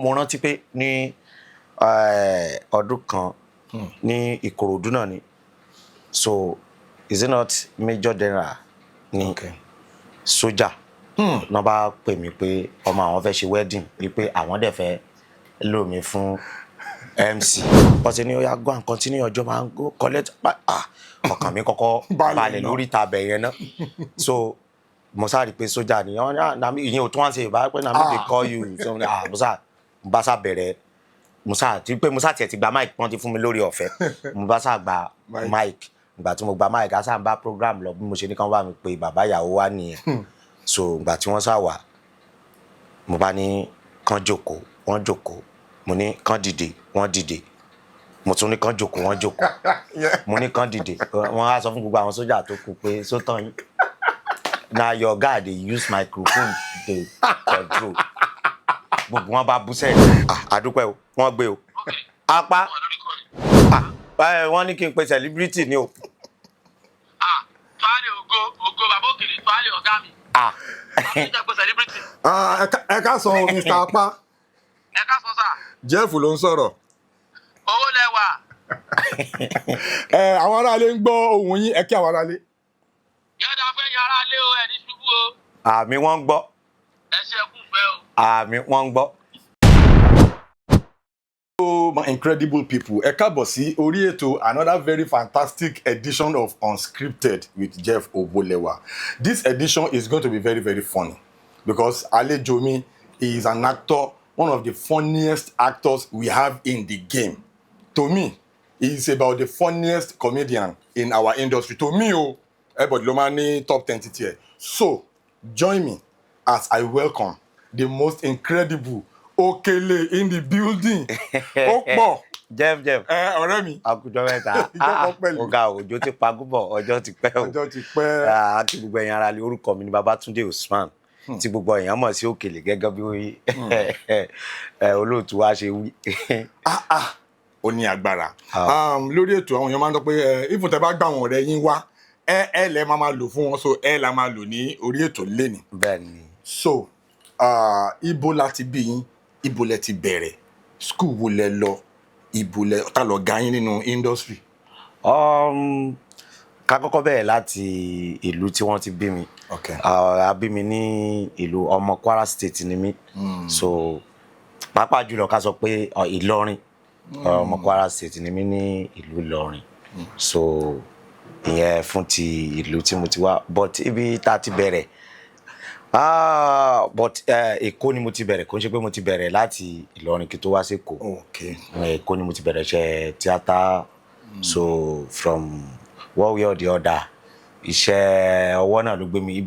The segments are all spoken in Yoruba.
Mo rántí pé ní ọdún kan ní Ìkòròdú náà ni. So is it not Major General ni sójà náà bá pè mí pé ọmọ àwọn fẹ́ ṣe wedding, wípé àwọn dẹ̀ fẹ́ lò mí fún MC. Wọ́n ti ní, "Ó yá, go and continue your job and go collect." Ah, ọkàn mi kọ́kọ́ balẹ̀ balẹ̀ náà. Lórí ìta bẹ̀ yẹn náà. So mo sá rí i pé sójà ni wọ́n ní, "Ah, na me." Ìyẹn ò tún wá ṣe ìbá pé, "Na me dey call you." So ah, mo sá, mo bá sá bẹ̀rẹ̀, mo sá ti pé mo sá tiẹ̀ ti gba mic, wọ́n ti fún mi lórí ọ̀fẹ́, mo bá sá gba mic. Mic. Ìgbà tí mo gba mic, a sá ń bá program lọ. Bí mo ṣe ní kán bá mi pe bàbá ìyàwó wá nìyẹn. So ìgbà tí wọ́n sá wà, mo bá ní kán jókòó, wọ́n jókòó. Mo ní kán dìde, wọ́n dìde. Mo tún ní kán jókòó, wọ́n jókòó. Mo ní kán dìde, wọ́n á sọ fún gbogbo àwọn sójà tó kù pé sótàn yín, na your guy dey use microphone dey control. Gbogbo wọn bá bú sẹ́yìn. Ah, àdúpẹ́ o, wọ́n gbé o apá. Ah, wọ́n ní kí n pe celebrity ni o. Ah, Tuale, ògo ògo, bàbá òkèlè, Tuale, ọ̀gá mi. Ah. Bàbá mi jẹ́ pé celebrity. Ah, ẹ ká sọ o, Mr. Apa. Ẹ ká sọ sà. Jeff ló ń sọ̀rọ̀. Owó lẹ́wà. Ẹ, àwọn aráalé ń gbọ́ ohùn yín, ẹ kí àwọn aráalé. Yọ̀dà fẹ́ yan ara lé o, ẹ̀ ní ṣubú o. Àmì, wọ́n ń gbọ́. Ẹ ṣe ẹkú fẹ́ o. Àmì, wọ́n ń gbọ́. Hello, my incredible people. Ẹ káàbọ̀ sí orí ètò, another very fantastic edition of Unscripted with Jeff Obolewa. This edition is going to be very, very funny because àlejò mi is an actor, one of the funniest actors we have in the game. To me, he is about the funniest comedian in our industry. To me, o, everybody ló máa ní top 10 títí ẹ̀. So, join me as I welcome the most incredible Okele in the building. Ó pọ̀. Jeff, Jeff. Ẹ ọ̀rẹ́ mi. Akujọ mẹ́ta. Ìjọ kan pẹ̀lú. Ọ̀gá, òjò ti pagúbọ̀, ọjọ́ ti pẹ́ o. Ọjọ́ ti pẹ́. Ah, kí gbogbo ẹ̀yin ará lé. Orúkọ mi ni Babátúndé Usman, tí gbogbo èèyàn mọ̀ sí Òkèlè, gẹ́gẹ́ bí olóòtú wa ṣe wí. Ah ah, ó ní agbára. Lórí ètò, àwọn èèyàn máa ń sọ pé ẹ ìfún tẹ bá gbà wọn ọ̀rẹ́ yín wá, ẹ lẹ máa máa lò fún wọn, so ẹ la máa lò ní orí ètò lénìí. Bẹ́ẹ̀ ni. So ibo la ti bí yín? Ibo lẹ ti bẹ̀rẹ̀? School wo lẹ lọ? Ibo lẹ ta lọ ga yín nínú industry? Ká kọ́kọ́ bẹ̀rẹ̀ láti ìlú tí wọ́n ti bí mi. A bí mi ní ìlú, ọmọ Kwara State ni mí. So pàápàá jùlọ, ká sọ pé Ìlọrin. Ọmọ Kwara State ni mí ní ìlú Ìlọrin. So ìyẹn fún ti ìlú tí mo ti wá. But ibi tá a ti bẹ̀rẹ̀, ah, but Èkó ni mo ti bẹ̀rẹ̀. Kò ń ṣe pé mo ti bẹ̀rẹ̀ láti Ìlọrin kí tó wá sí Èkó. Èkó ni mo ti bẹ̀rẹ̀ iṣẹ́ tíátà. So from one way or the other, iṣẹ́ ọwọ́ náà ló gbé mi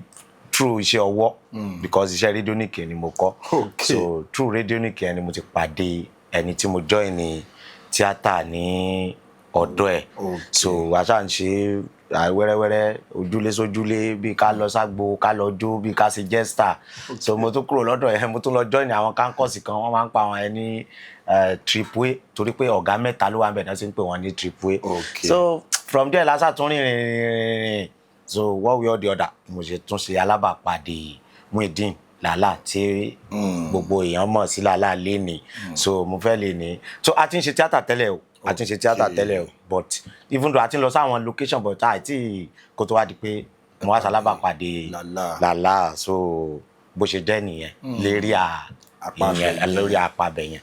through iṣẹ́ ọwọ́, because iṣẹ́ radionic ni mo kọ́. So through radionic ni mo ti pàdé ẹni tí mo join ní tíátà ní ọ̀dọ̀ ẹ̀. So àṣà ń ṣe wẹ́rẹ́wẹ́rẹ́, ojúlé sójúlé, bí ká lọ ságbo, ká lọ jó, bí ká ṣe jester. So mo tún kúrò lọ́dọ̀ ẹ̀, mo tún lọ join àwọn campus kan. Wọ́n máa ń pa àwọn ẹni triple A, torí pé ọ̀gá mẹ́ta ló wà níbẹ̀ náà sì ń pè wọ́n ní triple A. So from there lásà tún rìn rìn rìn rìn. So one way or the other, mo ṣe tún ṣe alábàápàdé Muideen Làlá tí gbogbo èèyàn mọ̀ sí Làlá lénìí. So mo fẹ́ lè ní, so a ti ń ṣe tíátà tẹ́lẹ̀ o, a ti ń ṣe tíátà tẹ́lẹ̀ o, but even though a ti ń lọ sáwọn location, but àìtí kó tó wá di pé mo wá ṣalábàápàdé Làlá. Làlá. So bó ṣe jẹ́ nìyẹn lérí à apá ìyẹn abẹ yẹn. Lórí apá abẹ yẹn.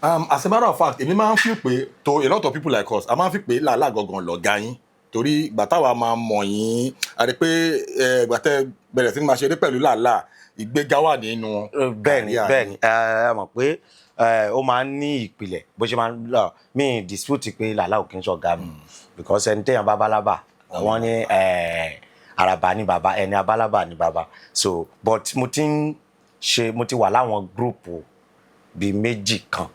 As a matter of fact, èmi máa ń feel pé to a lot of people like us, a máa ń feel pé Làlá gangan lọ̀gá yín, torí ìgbà táwa máa mọ̀ yín, a rí pé ìgbà tẹ́ bẹ̀rẹ̀ sí ní máa ṣeré pẹ̀lú Làlá, ìgbéga wà nínú Bẹ́ẹ̀ ni. career Bẹ́ẹ̀ yín. ni. Ẹ mọ̀ pé ó máa ń ní ìpìlẹ̀ bó ṣe máa ń lọ. Mí dispute pé Làlá ò kí ń ṣọ̀gá mi, because ẹni téèyàn bá bálábà, wọ́n ní àràbà ní bàbá, ẹni abálábà ní bàbá. So but mo ti ń ṣe, mo ti wà láwọn group bíi méjì kan,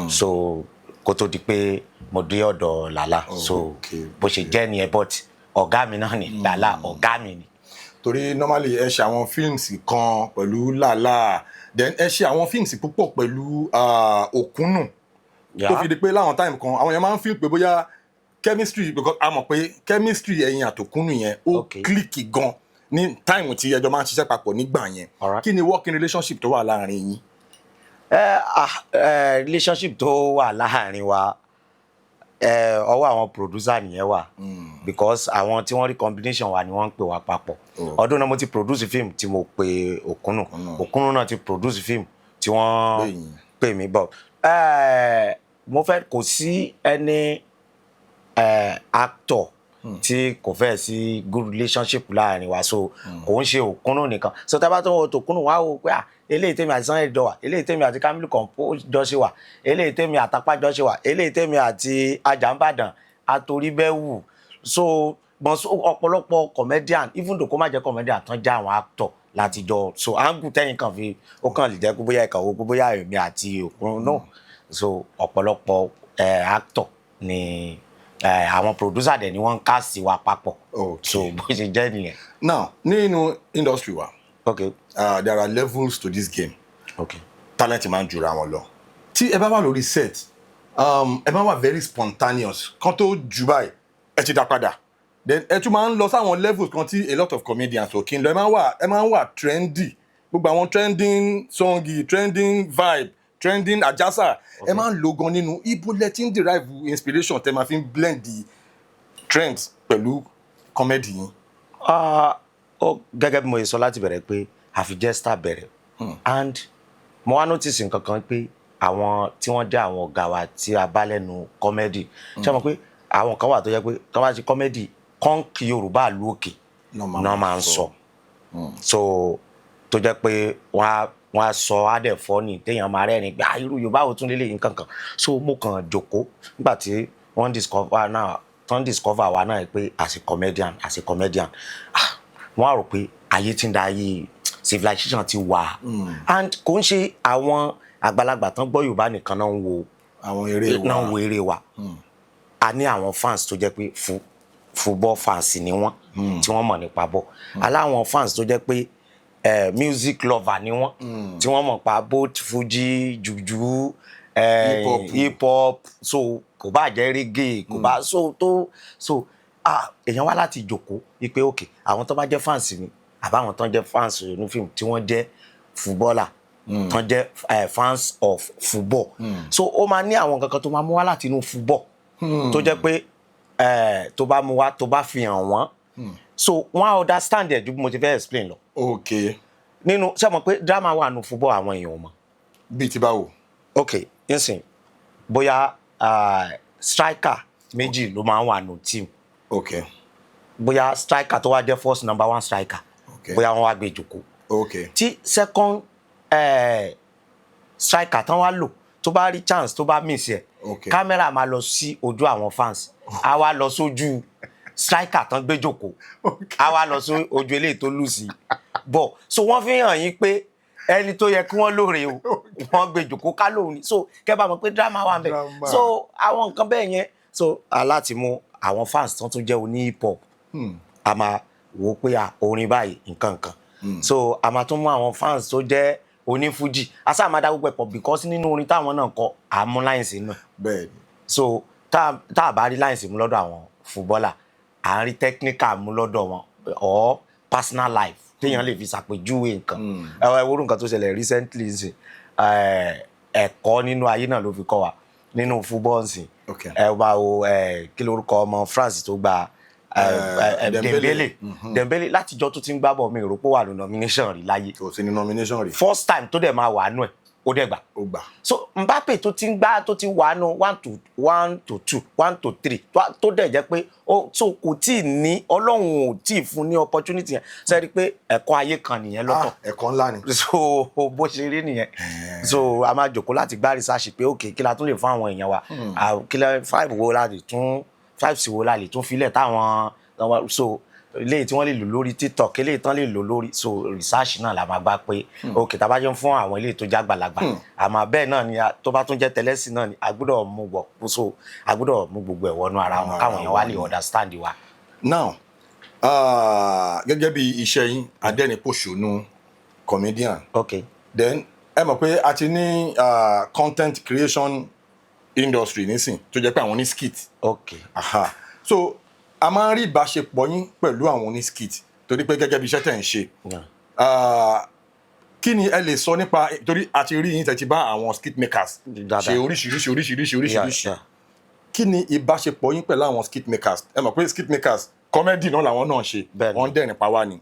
so kó tó di pé mo dé ọ̀dọ̀ Làlá. So bó ṣe jẹ́ nìyẹn, but ọ̀gá mi náà ni Làlá, ọ̀gá mi ni. Torí normally ẹ ṣe àwọn films kan pẹ̀lú Làlá, then ẹ ṣe àwọn films púpọ̀ pẹ̀lú Òkúnnù, tó fi di pé láwọn time kan, àwọn èèyàn máa ń feel pé bóyá chemistry, because a mọ̀ pé chemistry ẹ̀yin àtòkúnnù yẹn ó click gan ní time tí ẹjọ́ máa ń ṣiṣẹ́ papọ̀ nígbà yẹn. Kí ni working relationship tó wà láàrin yín? Ẹ ah ẹ relationship tó wà láàrin wa, ọwọ́ àwọn producer nìyẹn wà, because àwọn tí wọ́n rí combination wa ni wọ́n ń pè wá papọ̀. Ọdún náà mo ti produce film tí mo pe Òkúnnù, Òkúnnù náà ti produce film tí wọ́n Pè yín. Pè mí bọ̀. Mo fẹ́ kò sí ẹni actor tí kò fẹ́ sí good relationship láàrin wa, so kò ń ṣe Òkúnnù nìkan. So tá a bá tó wọ tòkúnnù wá wò pé, ah, eléyìí tèmi àti Sunday jọ wà, eléyìí tèmi àti Kamilu Kompo jọ ṣe wà, eléyìí tèmi àtàpá jọ ṣe wà, eléyìí tèmi àti Ajàmbàdàn àtòríbẹ́wù. So gbọ̀n, so ọ̀pọ̀lọpọ̀ comedian, even though kó má jẹ́ comedian tán, jẹ́ àwọn actor láti jọ. So angle tẹ́yìn kan fi ó kàn lè jẹ́ pé bóyá ẹ̀ka owó pé bóyá èmi àti Òkúnnù no. So ọ̀pọ̀lọpọ̀ actor ni àwọn producer dẹ̀ ni wọ́n ń cast wa papọ̀. So bó ṣe jẹ́ nìyẹn. Now, nínú industry wa, there are levels to this game. Talent máa ń jura wọn lọ. Tí ẹ bá wà lórí set, ẹ máa wà very spontaneous kan tó jù báyìí, ẹ ti dá padà. Then ẹ tún máa ń lọ sáwọn levels kan tí a lot of comedians ò kí ń lọ. Ẹ máa ń wà trendy, gbogbo àwọn trending song, trending vibe, trending àjàsà, ẹ máa ń lo gan. Nínú ibo lẹ ti ń derive inspiration tẹ máa fi ń blend the trends pẹ̀lú comedy yín? Ah, ó gẹ́gẹ́ bí mo ṣe sọ láti bẹ̀rẹ̀ pé àfi jester bẹ̀rẹ̀, and mo wá notice nǹkan kan pé àwọn tí wọ́n jẹ́ àwọn ọ̀gá wa tí a bá lẹ́nu comedy, ṣé mo pé àwọn kan wà tó jẹ́ pé tó bá ṣe comedy, kọ́ńkì Yorùbá ìlú òkè náà máa ń sọ. So tó jẹ́ pé wọ́n á sọ, á dẹ̀ fọ́ ni téèyàn máa rẹ́rìn pé, ah, irú Yorùbá wo tún lélẹ̀, nǹkan kan. So mo kàn jókòó nígbà tí wọ́n discover náà, tán discover wa náà pé as a comedian, ah, wọ́n á rò pé ayé tí ń da, ayé civilization ti wà, and kò ń ṣe àwọn àgbàlagbà tán gbọ́ Yorùbá nìkan náà ń wo àwọn eré wa. Náà ń wo eré wa. A ní àwọn fans tó jẹ́ pé football fans ni wọ́n, tí wọ́n mọ̀ nípa ball. Aláwọn fans tó jẹ́ pé music lover ni wọ́n, tí wọ́n mọ̀ pa both fuji, juju, Hip hop. Hip hop, so kò bá jẹ́ reggae, kò bá so tó so, ah, èèyàn wá láti jòkó wípé ok, àwọn tó bá jẹ́ fans mi, àbáwọn tó ń jẹ́ fans ní fíìmù, tí wọ́n jẹ́ footballer, tó ń jẹ́ fans of football, so ó máa ní àwọn nǹkan kan tó máa mú wá láti inú football tó jẹ́ pé tó bá mú wá, tó bá fi hàn wọ́n, so wọ́n á understand ẹ̀ ju bí mo ti fẹ́ explain lọ. Nínú ṣé mo pé drama wà nù football, àwọn èèyàn ò mọ̀. Bíi ti báwo? Ok, nísìn bóyá striker méjì ló máa ń wà nù team. Bóyá striker tó wá jẹ́ first number one striker, bóyá wọ́n wá gbé jòkó, tí second striker tán wá lò, tó bá rí chance, tó bá miss ẹ̀, kámẹ́rà máa lọ sí ojú àwọn fans, á wá lọ sójú striker tán gbé jòkó, á wá lọ sí ojú eléyìí tó lù sí bọ̀. So wọ́n fi hàn yín pé ẹni tó yẹ kí wọ́n lóore o, wọ́n gbé jòkó ká lóun ni. So kẹ́ bá mọ̀ pé drama wà ń bẹ̀. Drama. So àwọn nǹkan bẹ́ẹ̀ yẹn, so aláti mú àwọn fans tán tún jẹ́ oní hip hop, a máa wò ó pé à orin báyìí, nǹkan nǹkan. So a máa tún mú àwọn fans tó jẹ́ onífújì, a sáà máa dá gbogbo ẹ̀ pọ̀, because nínú orin táwọn náà kọ, à mú lines nínú ẹ̀. So tá a bá rí lines mú lọ́dọ̀ àwọn footballer, à ń rí technical mú lọ́dọ̀ wọn or personal life téèyàn lè fi ṣàpèjúwe nǹkan. Ẹ wo nǹkan tó ṣẹlẹ̀ recently ṣe, ẹ̀kọ́ nínú ayé náà ló fi kọ́ wa nínú football nsìn. Ẹ bá wo kí lorúkọ ọmọ France tó gba Dembele. Dembele. Dembele, látijọ́ tó ti ń gbá bọ̀, mi rò pé ó wà ní nomination rí láyé. Kò sí ní nomination rí. First time tó dẹ̀ máa wà nù ẹ̀, ó dẹ̀ gbà. Ó gbà. So Mbappe tó ti ń gbá, tó ti wà nù one to one to two, one to three, tó dẹ̀ jẹ́ pé ó so kò tí ì ní, Ọlọ́run ò tí ì fún ní opportunity yẹn. Sẹ́ni pé ẹ̀kọ́ ayé kan nìyẹn lọ́tọ̀. Ah, ẹ̀kọ́ ńlá ni. So bó ṣe rí nìyẹn. So a máa jòkó láti gbá research pé ok, kí la tún lè fún àwọn èèyàn wa? Ah, kí la five wo la lè tún, five sí wo la lè tún filẹ̀ táwọn so eléyìí tí wọ́n lè lò lórí TikTok, eléyìí tán lè lò lórí. So research náà la máa gbá pé ok, tá a bá jẹ́ fún àwọn eléyìí tó jágbàlagbà, àmọ́ bẹ́ẹ̀ náà ni tó bá tún jẹ́ tẹlẹ́sìn náà ni a gbọ́dọ̀ mú wọ̀. So a gbọ́dọ̀ mú gbogbo ẹ̀ wọnú ara wọn káwọn èèyàn wá lè understand wa. Now, gẹ́gẹ́ bí iṣẹ́ yín, adẹ́rìn-pòṣónú comedian, then ẹ mọ̀ pé a ti ní content creation industry nísìn tó jẹ́ pé àwọn ní skit. Aha. So a máa ń rí ìbáṣepọ̀ yín pẹ̀lú àwọn oní skit, torí pé gẹ́gẹ́ bí iṣẹ́ tẹ̀ ń ṣe. Ah, Kí ni ẹ lè sọ nípa, torí a ti rí yín tẹ́ ti bá àwọn skit makers Dáadáa. ṣe oríṣiríṣi, oríṣiríṣi, oríṣiríṣi. Yeah. Kí ni ìbáṣepọ̀ yín pẹ̀lú àwọn skit makers? Ẹ mọ̀ pé skit makers, comedy náà làwọn náà ṣe. Wọ́n ń dẹ̀rìn pa wá ni.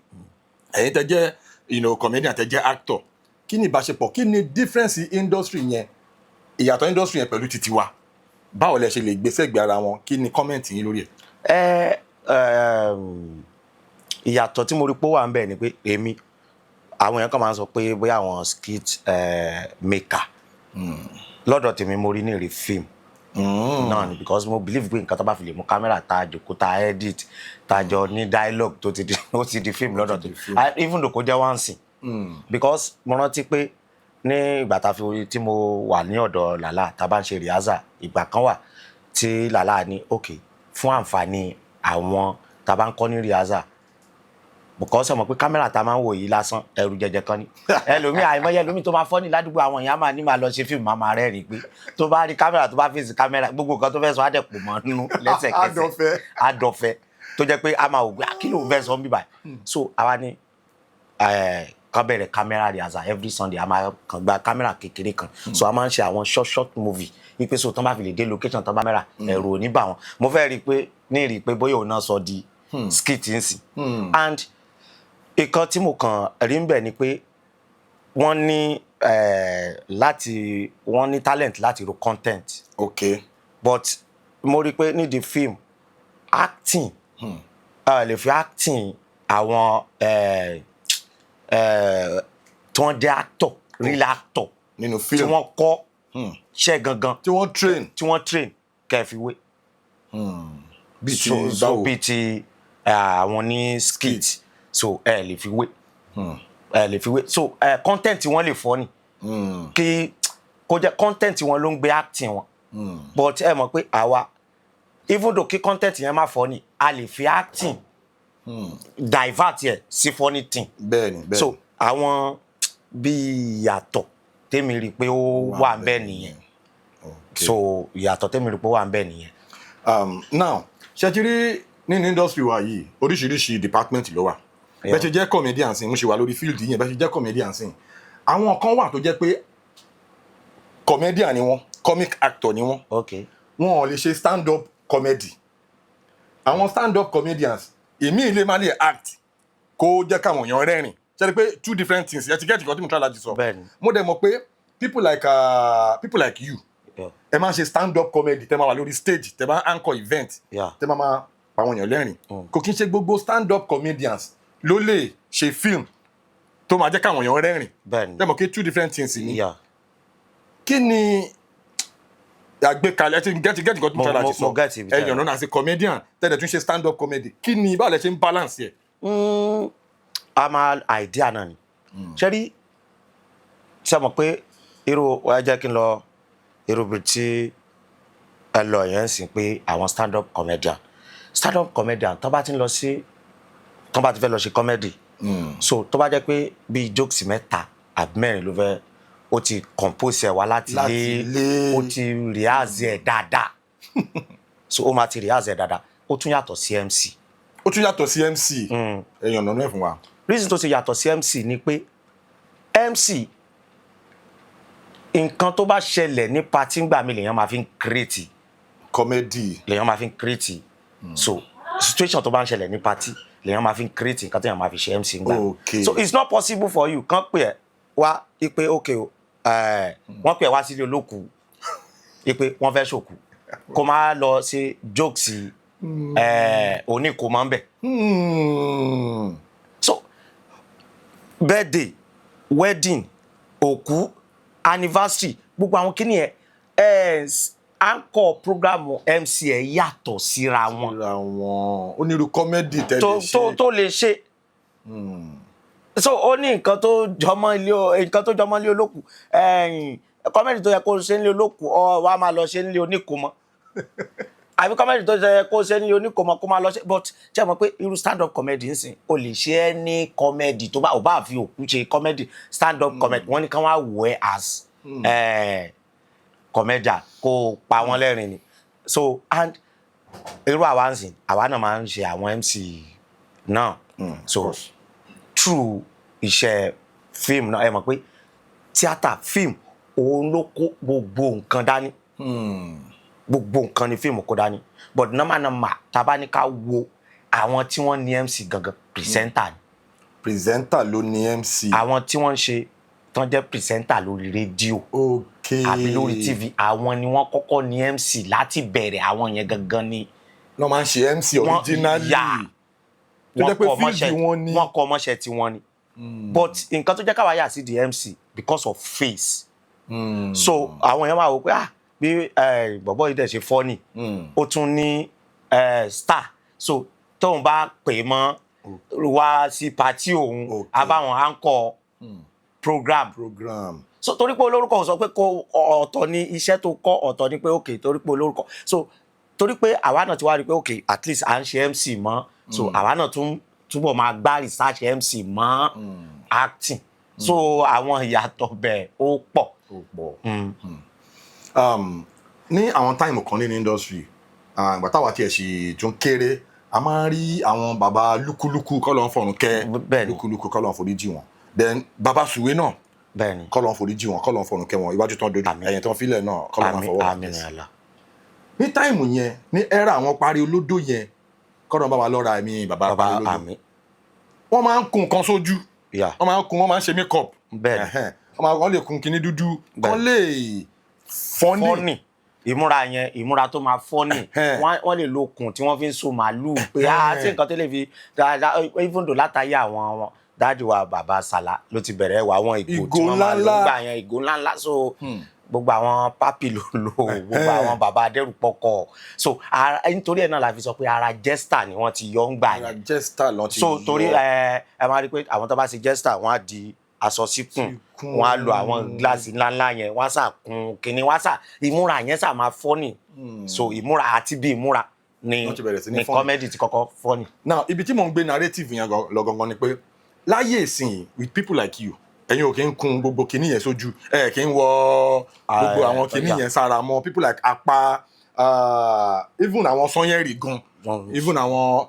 Ẹ̀yin tẹ́ jẹ́ comedian, tẹ́ jẹ́ actor, kí ni ìbáṣepọ̀? Kí ni difference industry yẹn, ìyàtọ̀ industry yẹn pẹ̀lú titi wa? Báwo lẹ ṣe lè gbé sẹ́gbẹ̀ẹ́ ara wọn? Kí ni comment yín lórí ẹ̀? Ẹ ìyàtọ̀ tí mo rí pé ó wà ń bẹ̀ ni pé èmi, àwọn èèyàn kan máa ń sọ pé bóyá àwọn skit maker, lọ́dọ̀ tèmi, mo rí ní rí film náà ni, because mo believe pé nǹkan tó bá fi lè mú kámẹ́rà, tá a jòkó, tá a edit, tá a jọ ní dialogue, tó ti di, ó ti di film lọ́dọ̀ tèmi. Even though kó jẹ́ one scene, because mo rántí pé ní ìgbà tá a fi tí mo wà ní ọ̀dọ̀ Làlá, tá a bá ń ṣe rehearsal, ìgbà kan wà tí Làlá ní, ok, fún àǹfààní àwọn tá a bá ń kọ́ ní rehearsal, because ọmọ pé kámẹ́rà tá a máa ń wò yìí lásán, ẹrù jẹjẹ kan ni. Ẹlòmíì, àìmọye ẹlòmíì tó máa fọ́ ní ládùúgbò, àwọn èèyàn máa ní máa lọ ṣe fíìmù, máa máa rẹ́rìn pé tó bá rí kámẹ́rà, tó bá fèsì kámẹ́rà, gbogbo nǹkan tó fẹ́ sọ á dẹ̀ pò mọ́ nínú lẹ́sẹ̀kẹsẹ̀. Àdọ̀fẹ́. Àdọ̀fẹ́, tó jẹ́ pé a máa wò pé, "Ah, kí ló ń fẹ́ sọ bíbá?" So àwa ní kán bẹ̀rẹ̀ kámẹ́rà rehearsal every Sunday. A máa kàn gba kámẹ́rà kékeré kan, so a máa ń ṣe àwọn short short movie wípé so tán bá fi lè dé location, tán bá mẹ́ra, ẹ̀rù ò ní bà wọ́n. Mo fẹ́ rí i pé ní rí i pé bóyá òun náà sọ di skit ń sìn. And ìkan tí mo kàn rí ń bẹ̀ ni pé wọ́n ní láti wọ́n ní talent láti ro content, but mo rí i pé nídìí film acting, lè fi acting àwọn tí wọ́n jẹ́ actor, real actor nínú tí fíìmù wọ́n kọ́ ṣẹ́ gangan, tí wọ́n train, tí wọ́n train, kẹ́ fi wé. Bíi ti So báwo? Bíi ti àwọn ní skit, so ẹ lè fi wé, ẹ lè fi wé. So content wọn lè fọ́ ni kí kó jẹ́ content wọn ló ń gbé acting wọn, but ẹ mọ̀ pé àwa, even though kí content yẹn má fọ́ ni, a lè fi acting divert yẹ sí funny thing. Bẹ́ẹ̀ni. So àwọn bí ìyàtọ̀ tèmi rí i pé ó wà ń bẹ̀ nìyẹn. So ìyàtọ̀ tèmi rí i pé ó wà ń bẹ̀ nìyẹn. Now, ṣe ti rí nínú industry wa yìí, oríṣiríṣi department ló wà. Bẹ́ẹ̀ ṣe jẹ́ comedian sí, mo ṣe wà lórí field yẹn, bẹ́ẹ̀ ṣe jẹ́ comedian sí, àwọn kan wà tó jẹ́ pé comedian ni wọ́n, comic actor ni wọ́n. Wọn ò lè ṣe stand up comedy. Àwọn stand up comedians èmi lè má lè act kó jẹ́ káwọn èèyàn rẹ́rìn. Ṣe rí pé two different things? Ẹ ti get nǹkan tí mo try láti sọ? Bẹ́ẹ̀ni. Mo dẹ̀ mọ̀ pé people like you, ẹ máa ń ṣe stand up comedy, tẹ máa wà lórí stage, tẹ máa anchor event, tẹ máa máa pa àwọn èèyàn lẹ́rìn. Kò kí n ṣe gbogbo stand up comedians ló lè ṣe film tó máa jẹ́ káwọn èèyàn rẹ́rìn. Tẹ mọ̀ pé two different things ni? Yeah. Kí ni àgbékalẹ̀? Ẹ ti get nǹkan tí mo try láti sọ? Mo get ibi Ẹ tẹ́ ẹ yànnà as a comedian tẹ́lẹ̀ tún ṣe stand up comedy, kí ni, báwo lẹ ṣe ń balance ẹ̀? A máa idea náà ni. Ṣé rí, ṣe mọ̀ pé irú ẹ jẹ́ kí n lọ irú ibi tí ẹ lọ yẹn ń sìn pé àwọn stand up comedian tó bá ti ń lọ sí, tó bá ti fẹ́ lọ ṣe comedy, so tó bá jẹ́ pé bíi jokes mẹ́ta àbí mẹ́rin ló fẹ́, ó ti compose ẹ̀ wá láti Láti lé, ilé. ó ti rehearse ẹ̀ dáadáa. So ó máa ti rehearse ẹ̀ dáadáa. Ó tún yàtọ̀ sí MC. Ó tún yàtọ̀ sí MC. Ẹ yànnà náà fún wa. Reason tó ṣe yàtọ̀ sí MC ni pé MC, nǹkan tó bá ṣẹlẹ̀ ní party ńgbà mi lèèyàn máa fi ń create Comedy. lèèyàn máa fi ń create. So situation tó bá ń ṣẹlẹ̀ ní party lèèyàn máa fi ń create nǹkan téèyàn máa fi ṣe MC ńgbà. So it's not possible for you kàn pè ẹ́ wá ipe, ok o, wọ́n pè ẹ́ wá sílé olókùú ipe wọ́n fẹ́ ṣòkú, kó má lọ ṣe jokes oníkó máa ń bẹ̀. So birthday, wedding, òkú, anniversary, gbogbo àwọn kíní yẹn, anchor program MC ẹ yàtọ̀ síra wọn. Ra wọn onírú comedy tẹ́lẹ̀ tó ṣe. tó lè ṣe. So ó ní nǹkan tó jọmọ́ ilé nǹkan tó jọmọ́ ilé olókù, comedy tó yẹ kó ṣe nílé olókù, ọ wàá máa lọ ṣe nílé oníkòmọ, àbí comedy tó yẹ kó ṣe nílé oníkòmọ, kó máa lọ ṣe. But ṣé ẹ mọ̀ pé irú stand up comedy ń sìn, o lè ṣe é ní comedy tó bá ò bá fi òkú ṣe comedy, stand up comedy, wọ́n ní kán wá wò ẹ́ as comedian, kó o pa wọ́n lẹ́rìn ni. So and irú àwa ń sìn, àwa náà máa ń ṣe àwọn MC náà. So through iṣẹ́ Fíìmù náà, ẹ mọ̀ pé tíátà, fíìmù, òun ló kó gbogbo nǹkan dání. Gbogbo nǹkan ni fíìmù kó dání, but normal normal, tá a bá ní ká wo àwọn tí wọ́n ní MC gangan, presenter ni. Presenter ló ní MC. Àwọn tí wọ́n ń ṣe tán jẹ́ presenter lórí rédíò àbí lórí TV, àwọn ni wọ́n kọ́kọ́ ní MC láti bẹ̀rẹ̀. Àwọn yẹn gangan ni Wọ́n máa ń ṣe MC originally. Tó Wọ́n jẹ́ pé kọ́ ọmọṣẹ́ field wọn ni. Wọ́n kọ́ ọmọṣẹ́ tí wọ́n ni, but nǹkan tó jẹ́ káwa yà sí di MC because of face. So àwọn èèyàn máa wò pé, ah, bí bọ̀bọ̀ yìí dẹ̀ ṣe funny, ó tún ní star, so tóun bá pè é mọ́ wá sí party òun, á bá wọn anchor program. Program. So torí pé olórúkọ ò sọ pé kó ọ̀tọ̀ ni iṣẹ́ tó kọ́, ọ̀tọ̀ ni pé ok, torí pé olórúkọ. So torí pé àwa náà ti wá rí i pé ok, at least à ń ṣe MC mọ́, so àwa náà tún túbọ̀ máa gbá research MC mọ́ acting, so àwọn ìyàtọ̀ bẹ́ẹ̀ ó pọ̀. Ó pọ̀. Ní àwọn time kan nínú industry, ìgbà táwa tiẹ̀ sì tún kéré, a máa ń rí àwọn bàbá lúkúlúkú, kọ́ ló ń fọ̀run kẹ́. Lúkúlúkú, kọ́ ló ń forí jì wọ́n. Then bàbá Sùwé náà, kọ́ ló ń forí jì wọ́n, kọ́ ló ń fọ̀run kẹ́ wọn. Iwájú tán dojú, Àmín. ẹ̀yìn tán fílẹ̀ náà, kọ́ ló máa Àmín. fọwọ́ Àmín ní Allah. Ní time yẹn, ní era àwọn parí olódò yẹn, kọ́ ló ń bá wa lọ́ra ẹ̀mí bàbá Bàbá parí olódò, àmín. Wọ́n máa ń kun nǹkan sójú. Wọ́n máa ń kun, wọ́n máa ń ṣe make up. Bẹ́ẹ̀ni. Wọ́n lè kun kinní dúdú kán lè funny. Funny, ìmúra yẹn, ìmúra tó máa funny. Wọ́n lè lo okùn tí wọ́n fi ń so màálùú pé ah, tí nǹkan tó lè fi dáadáa, even though látàyè àwọn wọn daddy wa, bàbá Sàlá ló ti bẹ̀rẹ̀ wà, àwọn ìgò Ìgò tí wọ́n máa lò ńláńlá. gbà yẹn, ìgò ńláńlá. So gbogbo àwọn pápì ló lò, gbogbo àwọn bàbá adẹ́rùpọ̀kọ̀. So nítorí ẹ̀ náà la fi sọ pé ara jester ni wọ́n ti yọ ń gbà Ara yẹn. Jester lọ ti So torí yọ. ẹ máa rí i pé àwọn tó bá ṣe jester, wọ́n á di aṣọ síkùn, Síkùn. wọ́n á lo àwọn gíláàsì ńláńlá yẹn, wọ́n á sà kun kínní, wọ́n á sà ìmúra yẹn sà máa funny. So ìmúra àti bí ìmúra ni Wọ́n ti bẹ̀rẹ̀ sí ní ni funny. Comedy ti kọ́kọ́ funny. Now, ibi tí mò ń gbé narrative yẹn lọ gangan ni pé láyé ìsìn, with people like you, ẹ̀yin ò kí ń kun gbogbo kinní yẹn sójú, ẹ kí ń wọ gbogbo àwọn kinní yẹn sára mọ́. People like Apa, even àwọn Sanyẹ̀rì gan, even àwọn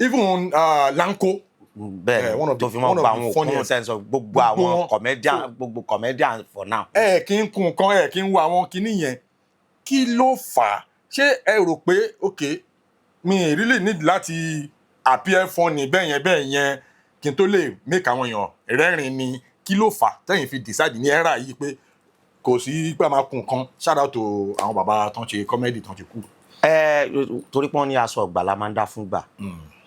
even Lanko. Bẹ́ẹ̀ One of tó fi mọ́ one of gba the àwọn òkú funniest. sẹ́ńsọ gbogbo Gbogbo àwọn wọn. comedian, gbogbo comedian for now. Ẹ kí ń kun nǹkan, ẹ kí ń wo àwọn kinní yẹn. Kí ló fà á? Ṣé ẹ rò pé ok, mi ì really need láti appear funny bẹ́ẹ̀ yẹn bẹ́ẹ̀ yẹn kí n tó lè make àwọn èèyàn rẹ́rìn ni? Kí ló fà á tẹ́yìn fi decide ní era yìí pé kò sí pé a máa kun nǹkan? Shout out to àwọn bàbá tán ṣe comedy tán ti kú. Ẹ torí pé wọ́n ní aṣọ ọgbà la máa ń dá fún gbà.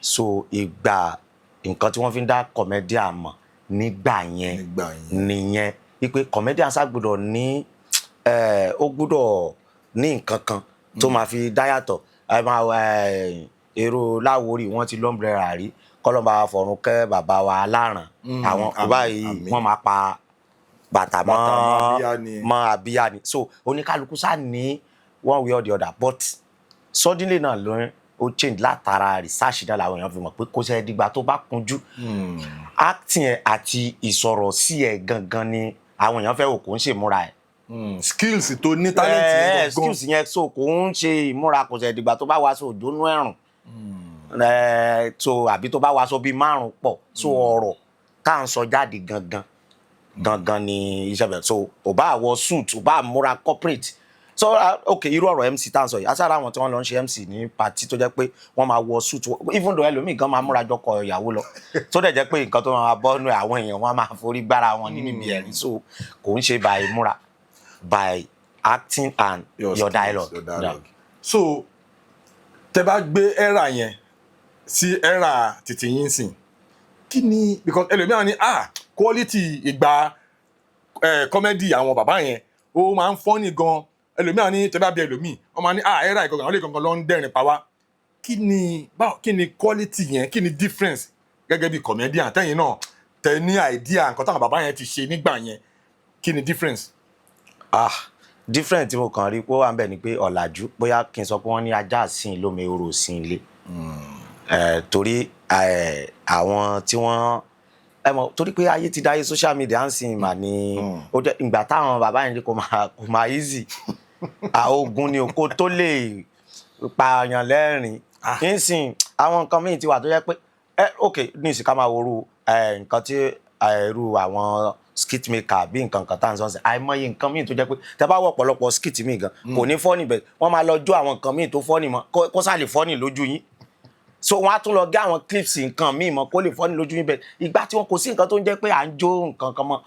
So ìgbà nǹkan tí wọ́n fi ń dá comedian mọ̀ nígbà yẹn Nígbà yẹn. nìyẹn, wípé comedian sá gbọ́dọ̀ ní ó gbọ́dọ̀ ní nǹkan kan tó máa fi dá yàtọ̀. Ẹ máa èrò Láwórì, wọ́n ti l'umbrella rí, kọ́lọ́mbà fọ̀run kẹ́ bàbá wa aláràn, àwọn Àmín, báyìí àmín. wọ́n máa pa bàtà mọ́ Bàtà mọ́ abíyá ni. Mọ́ abíyá ni. So oníkálukú sá ní one way or the other, but suddenly náà ló ó change látara research náà làwọn èèyàn fi mọ̀ pé kó sẹ́ dìgbà tó bá kunjú, acting ẹ̀ àti ìsọ̀rọ̀ sí ẹ̀ gangan ni àwọn èèyàn fẹ́ wò, kó ń ṣèmúra ẹ̀. Skills tó ní, talent yẹn gangan. Skills yẹn, so kò ń ṣe ìmúra. Kò sẹ̀ dìgbà tó bá wàásù òjò nú ẹ̀rùn so àbí tó bá wàásù bíi márùn pọ̀. So ọ̀rọ̀ tá à ń sọ jáde gangan gangan ni iṣẹ́ bẹ̀rẹ̀. So ò bá wọ suit, ò bá múra corporate. So ok, irú ọ̀rọ̀ MC tá à ń sọ yìí, asára àwọn tí wọ́n lọ ń ṣe MC ní party tó jẹ́ pé wọ́n máa wọ suit, even though ẹlòmíì gan máa múra jọkọ ìyàwó lọ, tó dẹ̀ jẹ́ pé nǹkan tó máa bọ́ nù àwọn èèyàn, wọ́n á máa forí gbára wọn nínú ibi ẹ̀rín. So kò ń ṣe by múra, by acting and your skills, dialogue. Your dialogue. So tẹ bá gbé era yẹn sí era títí yín sìn, kí ni? Because ẹlòmíràn ni, ah, quality ìgbà comedy àwọn bàbá yẹn, ó máa ń funny gan. Ẹlòmíràn ní, tẹ bá bí ẹlòmíì, wọ́n máa ní, ah, era ìgangan, àwọn lè gangan ló ń dẹ́rìn pa wá. Kí ni báwo, kí ni quality yẹn, kí ni difference gẹ́gẹ́ bí comedian tẹ́yìn náà tẹ ní idea nǹkan táwọn bàbá yẹn ti ṣe nígbà yẹn? Kí ni difference? Ah, different tí mo kàn rí pé ó wà ń bẹ̀ ni pé ọ̀làjú, bóyá kí n sọ pé wọ́n ní ajá àsìn lómi orò sí ilé. Torí àwọn tí wọ́n, ẹ mọ̀, torí pé ayé ti dáyé social media ń sìn mà ní, ó jẹ́ ìgbà táwọn bàbá yẹn kò máa easy. Ogun ni òkò tó lè pààyàn lẹ́rìn nísìn. Àwọn nǹkan míì ti wà tó jẹ́ pé ẹ ok, ní ìsìn ká máa woru nǹkan tí Irú àwọn skit maker bí nǹkan kan tá à ń sọ sí, àìmọye nǹkan míì tó jẹ́ pé tẹ́ bá wọ ọ̀pọ̀lọpọ̀ skit míì gan, kò ní funny bẹ́ẹ̀, wọ́n máa lọ jó àwọn nǹkan míì tó funny mọ́ kó sá lè funny lójú yín. So wọ́n á tún lọ gé àwọn clips nǹkan míì mọ́ kó lè funny lójú yín bẹ́ẹ̀. Ìgbà tí wọn kò sí nǹkan tó ń jẹ́ pé à ń jó nǹkan kan mọ́,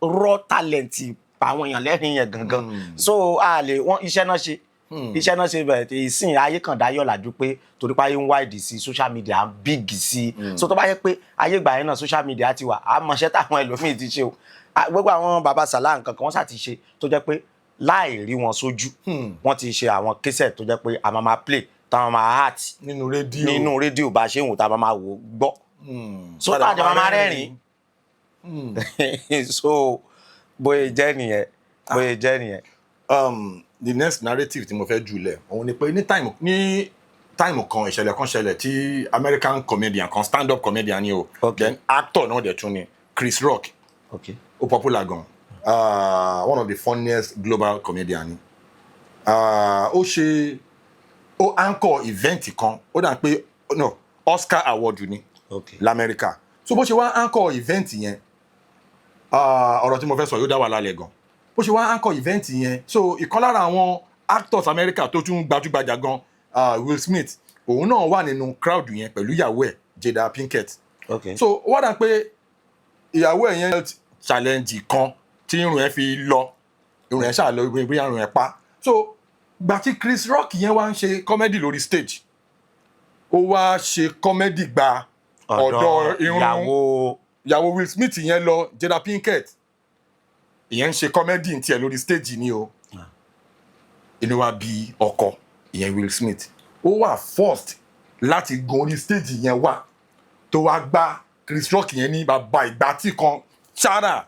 raw talent pa àwọn èèyàn lẹ́rìn yẹn gangan. So a lè wọ́n iṣẹ́ náà ṣe, iṣẹ́ náà ṣe bẹ̀rẹ̀. Ìsìn ayé kan dáyọ̀ làjú pé torí pé ayé ń wá ìdí sí social media ń big sí. So tó bá yẹ pé ayé ìgbà yẹn náà social media ti wà, á mọṣẹ́ táwọn ẹlòmíì ti ṣe o. Gbogbo àwọn baba sàlá nǹkan kan wọ́n ṣà ti ṣe tó jẹ́ pé láì rí wọn sójú, wọ́n ti ṣe àwọn késẹ̀ tó jẹ́ pé a máa máa play, táwọn máa act nínú rédíò. Nínú rédíò, bá a ṣe ń wò, tá a máa máa wò gbọ́, so tá a jẹ́ máa máa rẹ́rìn-ín. So bóyá jẹ́ nìyẹn, bóyá jẹ́ nìyẹn. The next narrative tí mo fẹ́ jùlẹ̀ òun ni pé ní time kan, ìṣẹ̀lẹ̀ kan ṣẹlẹ̀ tí American comedian kan, stand up comedian ni o, then actor náà dẹ̀ tún ni, Chris Rock. Ó popular gan, one of the funniest global comedian ni. Ó ṣe, ó anchor event kan, ó dà pé no, Oscar award ni lamẹ́ríkà. So bó ṣe wá anchor event yẹn, ọ̀rọ̀ tí mo fẹ́ sọ yóò dá wà lálẹ́ gan. Bó ṣe wá anchor event yẹn, so ìkan lára àwọn actors Amẹ́ríkà tó tún gbajúgbajà gan, Will Smith, òun náà wà nínú crowd yẹn pẹ̀lú ìyàwó ẹ̀, Jada Pinkett. So ó wá dà pé ìyàwó ẹ̀ yẹn health challenge kan tí irun ẹ̀ fi lọ, irun ẹ̀ ṣáà lọ, bóyá irun ẹ̀ pa. So gbà tí Chris Rock yẹn wá ń ṣe comedy lórí stage, ó wá ṣe comedy gba ọ̀dọ̀ irun ìyàwó ìyàwó Will Smith yẹn lọ, Jada Pinkett. Ìyẹn ń ṣe comedy ní tiẹ̀ lórí stage ni o. Inú wa bí ọkọ ìyẹn, Will Smith, ó wà forced láti gun orí stage yẹn wá, tó wá gbá Chris Rock yẹn ní bàbá ìgbà tí kan ṣára.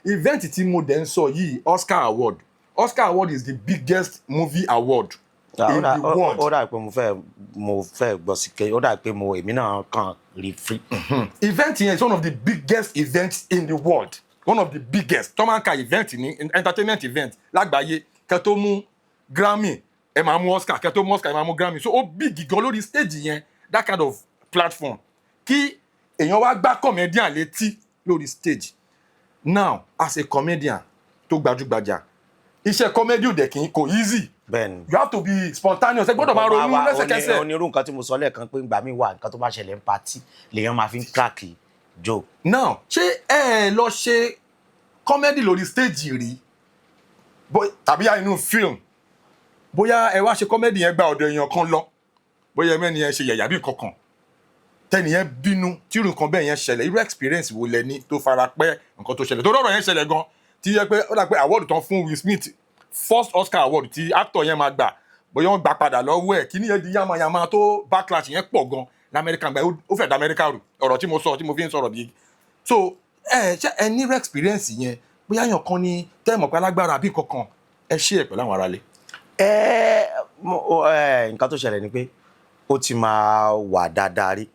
Event tí mo dẹ̀ ń sọ yìí, Oscar award. Oscar award is the biggest movie award in the world. Ó dà pé mo fẹ́ gbọ́ sí ké, ó dà pé mo èmi náà kàn rí free. Event yẹn is one of the biggest events in the world, one of the biggest tó máa ń ka event ní entertainment event lágbàáyé. Kẹ́ tó mú Grammy, ẹ máa mú Oscar. Kẹ́ tó mú Oscar, ẹ máa mú Grammy. So ó big gan lórí stage yẹn, that kind of platform, kí èèyàn wá gbá comedian létí lórí stage. Now, as a comedian tó gbajúgbajà, iṣẹ́ comedy ò dẹ̀ kì í kò easy. Bẹ́ẹ̀ni. You have to be spontaneous, ẹ gbọ́dọ̀ máa ronú lẹ́sẹ̀kẹsẹ̀. Onírú nǹkan tí mo sọ lẹ́ẹ̀kan pé ìgbà míì wà, nǹkan tó bá ṣẹlẹ̀ ń party lèèyàn máa fi ń crack joke. Now, ṣé ẹ lọ ṣe comedy lórí stage rí tàbí inú film, bóyá ẹ wá ṣe comedy yẹn gba ọ̀dọ̀ èèyàn kan lọ, bóyá ẹmẹ́ni yẹn ṣe yẹ̀yà bí kankan, tẹ́ni yẹn bínú, tí irú nǹkan bẹ́ẹ̀ yẹn ṣẹlẹ̀? Irú experience wo lẹ ní tó fara pẹ́ nǹkan tó ṣẹlẹ̀? Tó rọrọ̀ yẹn ṣẹlẹ̀ gan tí yẹ pé ó dà pé award tán fún Will Smith, first Oscar award tí actor yẹn máa gbà, bóyá wọ́n gbà padà lọ́wọ́ ẹ̀, kíní yẹn di yamayama, tó backlash yẹn pọ̀ gan lamẹ́ríkà gbà, ó fẹ́ da Amẹ́ríkà rù. Ọ̀rọ̀ tí mo sọ tí mo fi ń sọ̀rọ̀ bí so, ẹ ṣe ẹ ní irú experience yẹn, bóyá yàn kan ní tẹ́ mọ̀ pé alágbára àbí kankan, ẹ ṣe ẹ pẹ̀lú àwọn aráalé? Ẹ ẹ, nǹkan tó ṣẹlẹ̀ ni pé ó ti máa wà dáadáa rí.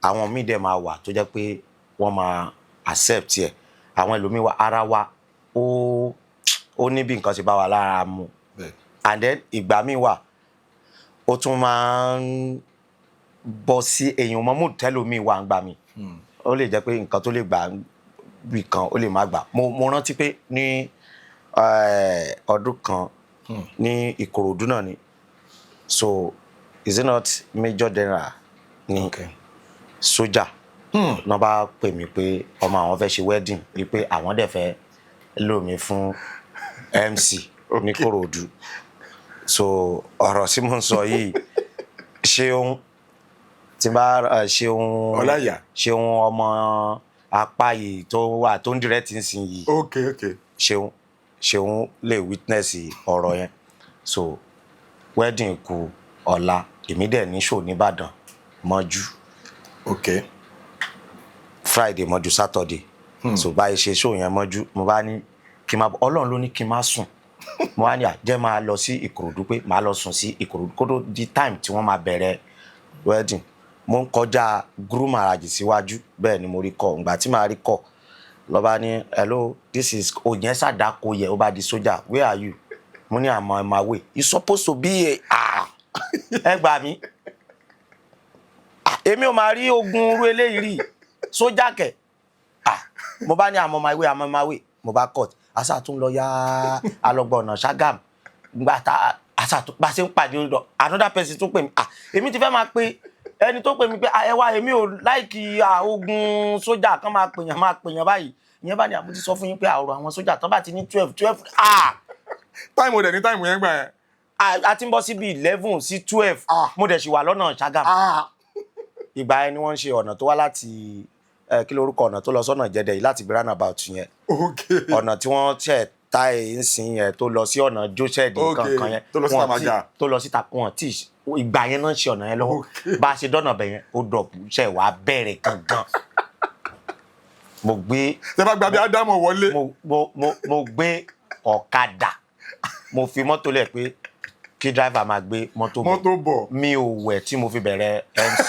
Àwọn míì dẹ̀ máa wà tó jẹ́ pé wọ́n máa accept ẹ̀. Àwọn ẹlòmíì wà, ara wa ó ní bí nǹkan ṣe bá wa lára mu. And then ìgbà míì wà, ó tún máa ń bọ́ sí èèyàn mọ́ mood tẹ́lòmíì wà ń gbà mí. Ó lè jẹ́ pé nǹkan tó lè gbà bì kan, ó lè má gbà. Mo rántí pé ní ọdún kan ní Ìkòròdú náà ni. So is it not Major General ni sójà náà bá pè mí pé ọmọ àwọn fẹ́ ṣe wedding, wípé àwọn dẹ̀ fẹ́ lò mí fún MC ní Kòròdú. So ọ̀rọ̀ tí mo ń sọ yìí, ṣeun tí n bá ṣeun Ọláìyá. Ṣeun ọmọ apá yìí tó wà tó ń direct ń yìí. Ṣeun, ṣeun lè witness ọ̀rọ̀ yẹn. So wedding kù ọ̀la, èmi dẹ̀ ní show nìbàdàn mọ́jú Friday mọ́jú Saturday. So báyìí ṣe show yẹn mọ́jú, mo bá ní kí n máa bọ̀. Ọlọ́run ló ní kí n má sùn. Mo wá ní à jẹ́ máa lọ sí Ìkòròdú, pé màá lọ sùn sí Ìkòròdú kó tó di time tí wọ́n máa bẹ̀rẹ̀ wedding. Mo ń kọjá groom garage síwájú, bẹ́ẹ̀ ni mo rí call. Ìgbà tí màá rí call, lọ́ba ní, "Hello, this is òyìn sàdáko yẹ." Ó bá di sójà, "Where are you?" Mo ní, "I'm on my way." "You supposed to be a..." Ah, ẹ gbà mí. Ah, èmi ò máa rí ogun irú eléyìí rí. Sójà kẹ̀. Ah, Mo bá ní, "I'm on my way, I'm on my way." Mo bá cut, asa tún lọ yá, alọgbà ọ̀nà Ṣàgàm. Gba ta asa tún bá ṣe ń pàdé lọ, another person tún pè mí. Ah, èmi ti fẹ́ máa pe ẹni tó pè mí pé, "Ah, ẹ wá, èmi ò like ogun sójà kan máa pèyàn báyìí." Ìyẹn bá ní àbútí sọ fún yín pé àrò àwọn sójà tán bá ti ní 12 12, ah. Time ò dẹ̀ ní time yẹn gbà yẹn. A ti ń bọ́ síbi 11 sí 12. Ah. Mo dẹ̀ sì wà lọ́nà Ṣàgàm. Ah. Ìgbà yẹn ni wọ́n ń ṣe ọ̀nà tó wá láti kí lorúkọ ọ̀nà tó lọ sọ́nà Ìjẹdẹ yìí láti roundabout yẹn, ọ̀nà tí wọ́n ṣẹ̀ tá ẹ̀ ń sìn yẹn tó lọ sí ọ̀nà Joseph kankan yẹn. Tó lọ sí Wọn Tàmàjà. Tó lọ sí ta wọn tí ìgbà yẹn náà ń ṣe ọ̀nà yẹn lọ́wọ́. Bá a ṣe dọ́nà bẹ̀ yẹn, ó dọ̀bù ṣẹ̀ wá bẹ̀rẹ̀ gangan. Mo gbé Tẹ bá gba bí Ádámù wọlé. Mo gbé ọ̀kadà, mo fi mọ́tò lẹ̀ pé kí driver máa gbé mọ́tò bọ̀. Mọ́tò bọ̀. Mi ò wẹ̀ tí mo fi bẹ̀rẹ̀ MC.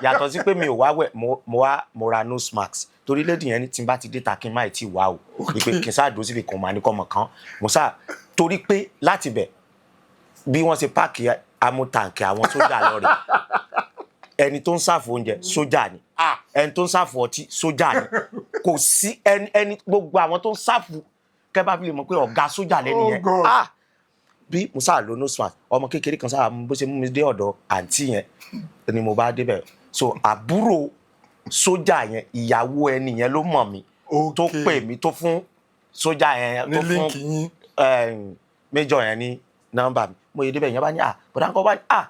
Yàtọ̀ sí pé mi ò wá wẹ̀, mo wá mo ra nose mask torí lady yẹn ní tí n bá ti dé ta kí n má tí wá o, ìpè kí n sáà dúró síbi kan máa ní kọ́ mọ̀ kan mo sáà torí pé láti bẹ̀ bí wọ́n ṣe park ammo tank àwọn sójà lọ rè. Ẹni tó ń serve oúnjẹ, sójà ni. Ẹni tó ń serve ọtí, sójà ni. Kò sí ẹni gbogbo àwọn tó ń serve kẹ́ bá fi lè mọ̀ pé ọ̀gá sójà lẹ́nu Oh yẹn. God. Ah, bí mo sáà lo nose mask, ọmọ kékeré kan sáà bó ṣe mú mi dé ọ̀dọ̀ àǹtí yẹn ni mo bá débẹ̀. So àbúrò sójà yẹn, ìyàwó ẹni yẹn ló mọ̀ mí tó pè mí, tó fún sójà yẹn ní tó fún link yín. Major yẹn ní nọ́mbà mi. Mo yẹ débẹ̀, yẹn bá ní, à bọ̀dá ńkọ́, bá ní, à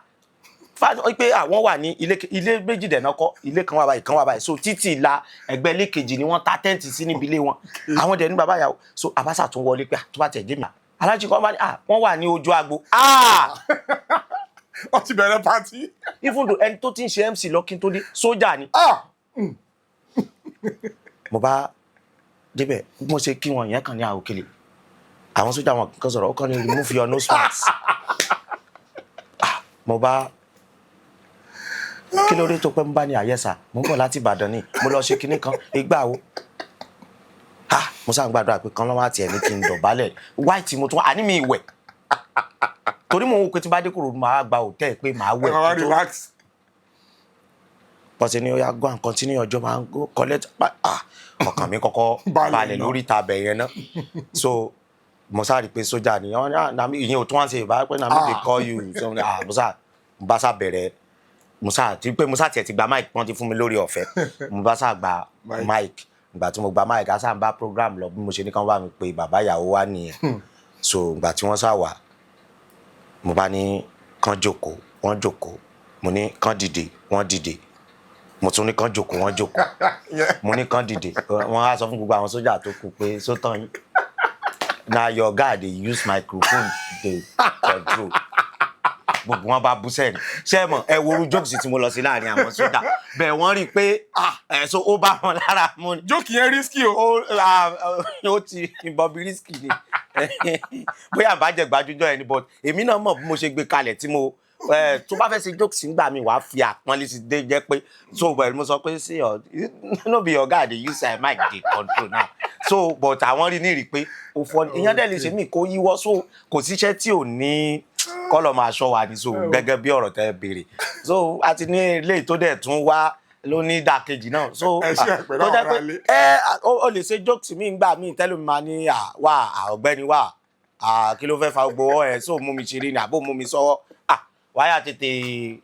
pé àwọn wà ní ilé méjì dẹ̀ náà kọ́, ilé kan wà báyìí, kan wà báyìí. So títì la ẹgbẹ́ ilé kejì ni wọ́n ta tent sí níbi ilé wọn. Àwọn dẹ̀ ní bàbá ìyàwó. So àbáṣà tún wọlé pé, à, tó bá tẹ̀ dé mi, alájí kan bá ní, à wọ́n wà ní ojú agbo, ah. Wọ́n ti bẹ̀rẹ̀ party. Even though ẹni tó ti ń ṣe MC lọ kí n tó dé, sójà ni. Ah. Mo bá débẹ̀, bí mo ṣe kí wọn yẹn kàn ní àwòkele àwọn sójà wọn kan sọ̀rọ̀, ó kàn ní, "Remove your nose mask." Ah, mo bá kí ló dé tó pẹ́? Mo bá ní, àyẹ́sà, mo ń bọ̀ láti Ìbàdàn ni, mo lọ ṣe kinní kan ìgbà wo. Ah, mo sáà ń gbàdúrà pé kan lọ́wọ́ àti ẹ̀ ní kí n dọ̀bálẹ̀ white. Mo tún àní mi ìwẹ̀ torí mo ń wò pé tí bá dé kúrò, màá gba hòtẹ́ẹ̀ pé màá wẹ̀ Ẹ máa wá kí tó relax. Bọ́sẹ̀ ni ó yá, go and continue your job and go collect. Ah, ọkàn mi kọ́kọ́ balẹ̀ balẹ̀ náà. Lórí ìta abẹ yẹn náà. So mo sáà rí i pé sójà ni wọ́n ní, ah, na me. Ìyẹn ò tún wá ń ṣe ìbá pé na me dey call you. So ah, mo sáà mo bá sáà bẹ̀rẹ̀, mo sáà ti pé mo sáà tiẹ̀ ti gba mic, wọ́n ti fún mi lórí ọ̀fẹ́, mo bá sáà gba mic. Mic. Ìgbà tí mo gba mic, a sáà ń bá program lọ. Bí mo ṣe ní kán bá mi pe bàbá ìyàwó wá nìyẹn. So ìgbà tí wọ́n sá wà, mo bá ní kán jókòó, wọ́n jókòó. Mo ní kán dìde, wọ́n dìde. Mo tún ní kán jókòó, wọ́n jókòó. Mo ní kán dìde, wọ́n á sọ fún gbogbo àwọn sójà tó kù pé sótàn yín, na your guy dey use microphone dey control. Gbogbo wọn bá bú sẹ́ni. Ṣé ẹ mọ̀, ẹ wo orú jokes tí mo lọ sí láàrin àwọn sójà bẹ́ẹ̀, wọ́n rí i pé ẹ̀ so ó bá wọn lára mu ni. Joke yẹn risky o. Ó ah, ó ti Bobrisky ni, bóyá àbájẹ gbajújọ ẹni, but èmi náà mọ̀ bí mo ṣe gbé kalẹ̀ tí mo tó bá fẹ́ ṣe jokes ńgbà mi, wàá fi àpọ́nlé sí dé jẹ́ pé so but mo sọ pé, "See, your no be your guy dey use mic dey control now." So but àwọn rí ní rí pé ó fọ́ ni ìyẹn dẹ̀ lè ṣe mí kó yíwọ́. So kò síṣẹ́ tí ò ní kọ́lọ̀ máa ṣọ́ wa ní. So gẹ́gẹ́ bí ọ̀rọ̀ tẹ́ béèrè, so a ti ní eléyìí tó dẹ̀ tún wá ló ní ìdàkejì náà. So Ẹ ṣe pẹ̀lú tó jẹ́ àwọn pé aráalé. Ẹ ó lè ṣe jokes mi ngbà míì tẹ́lẹ̀ mi máa ní, à wà à ọ̀gbẹ́ni wà à, kí ló fẹ́ fa gbogbo ọwọ́ ẹ̀? So mú mi ṣeré ni àbó mú mi sọ́wọ́ à wáyà tètè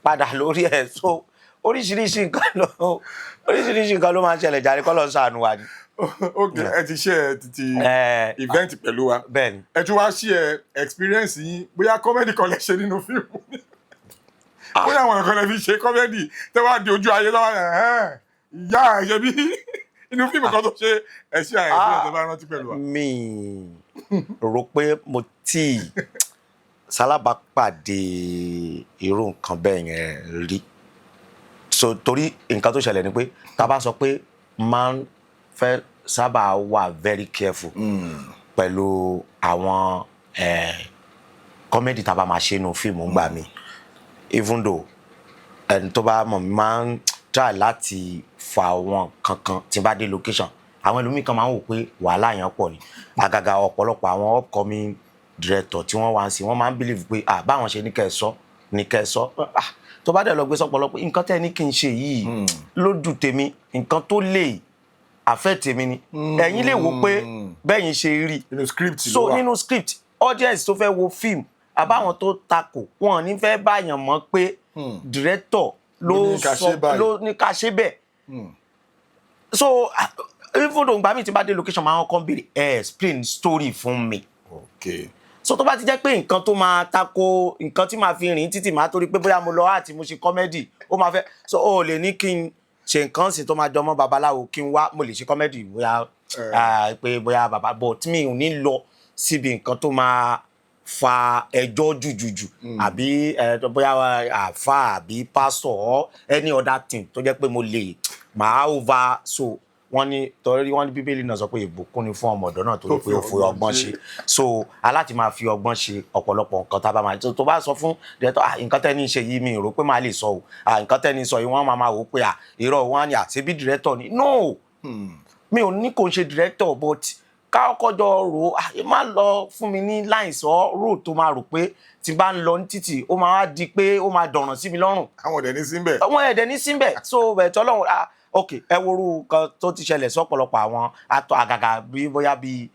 padà lórí ẹ̀. So oríṣiríṣi nǹkan ló máa ń ṣẹlẹ̀ jàre, kọ́ ló ń ṣàánú wa ni. Ok, ẹ ti ṣe ẹ títí event pẹ̀lú wa. Bẹ́ẹ̀ni. Ẹ tún wá ṣe ẹ experience yín, bóyá comedy kan lẹ ṣe nínú fíìmù, bóyá àwọn nǹkan lẹ fi ṣe comedy tẹ wá di ojú ayé lọ́wọ́ ẹ̀ ìyá ẹ̀ ṣe bí inú fíìmù kan tó ṣe. Ẹ ṣe àyè experience tẹ bá rántí pẹ̀lú wa. Mi rò pé mo tí sálábàápàdé irú nǹkan bẹ́ẹ̀ yẹn rí. So torí nǹkan tó ṣẹlẹ̀ ni pé tá a bá sọ pé máa ń fẹ́ sábà wà very careful pẹ̀lú àwọn comedy tá a bá máa ṣe nínú fíìmù ńgbà mi, even though ẹni tó bá mọ̀ mi máa ń try láti fa àwọn kankan tí n bá dé location. Àwọn ẹlòmíì kan máa ń wò pé wàhálà yẹn pọ̀ ni. Àgàgà ọ̀pọ̀lọpọ̀ àwọn upcoming director tí wọ́n wá ń sìn, wọ́n máa ń believe pé, ah, báwọn ṣe ní kẹ́ ẹ sọ ní kẹ́ ẹ sọ. Ah, tó bá dẹ̀ lọ gbé sọ́pọ̀lọpọ̀ nǹkan tẹ́ ẹ ní kí n ṣe yìí lójú tèmi, nǹkan tó lè Affect mi ni. Ẹ̀yin lè wò pé bẹ́yìn ṣe rí Nínú script ló so wà. Nínú script, audience tó fẹ́ wo fíìmù àbáwọn tó takò, wọn ò ní fẹ́ báyàn mọ̀ pé director ló ló ní ká sọ ṣe báyìí. Ló ní ká ṣe bẹ́ẹ̀. So even though ìgbà mi ti bá dé location, máa ń kọ́ béèrè, ẹ explain story fún mi. So tó bá ti jẹ́ pé nǹkan tó máa tako nǹkan tí màá fi rìn títì, máa torí pé bóyá mo lọ àti mo ṣe comedy, ó máa fẹ́ so ó lè ní kí n ṣe nǹkan sì tó máa jọmọ́ babaláwo kí n wá. Mo lè ṣe comedy bóyá pé bóyá bàbá, but mi ò ní lọ síbi nǹkan tó máa fa ẹjọ́ jùjùjù àbí bóyá àáfà àbí pastor or any other thing tó jẹ́ pé mo lè máa over. So wọ́n ní, torí wọ́n ní Bíbélì náà sọ pé ìbùkún ni fún ọmọ ọ̀dọ́ náà torí pé ó fi ọgbọ́n ṣe. So aláti máa fi ọgbọ́n ṣe ọ̀pọ̀lọpọ̀ nǹkan tá a bá máa tó bá sọ fún director, ah, nǹkan tẹ́ni ṣe yìí, mi rò pé máa lè sọ o. Ah, nǹkan tẹ́ni sọ yìí, wọ́n máa máa wò ó pé, ah, irọ́, wọn á ní, ah, ṣebí director ni. No, mi ò ní kò ń ṣe director, but ká kọ́kọ́ jọ rò ó. Ah, má lọ fún mi ní lines or road tó máa rò pé tí bá ń lọ ní títì, ó máa wá di pé ó máa dọ̀ràn sí mi lọ́rùn. Àwọn ọ̀dẹ̀ ní síbẹ̀. Wọ́n ẹ̀dẹ̀ ní síbẹ̀. So bẹ̀tẹ̀ Ọlọ́run, ah, ok, ẹ worú kan tó ti ṣẹlẹ̀ sọ́pọ̀lọpọ̀ àwọn atọ́ àgàgà bí bóyá bí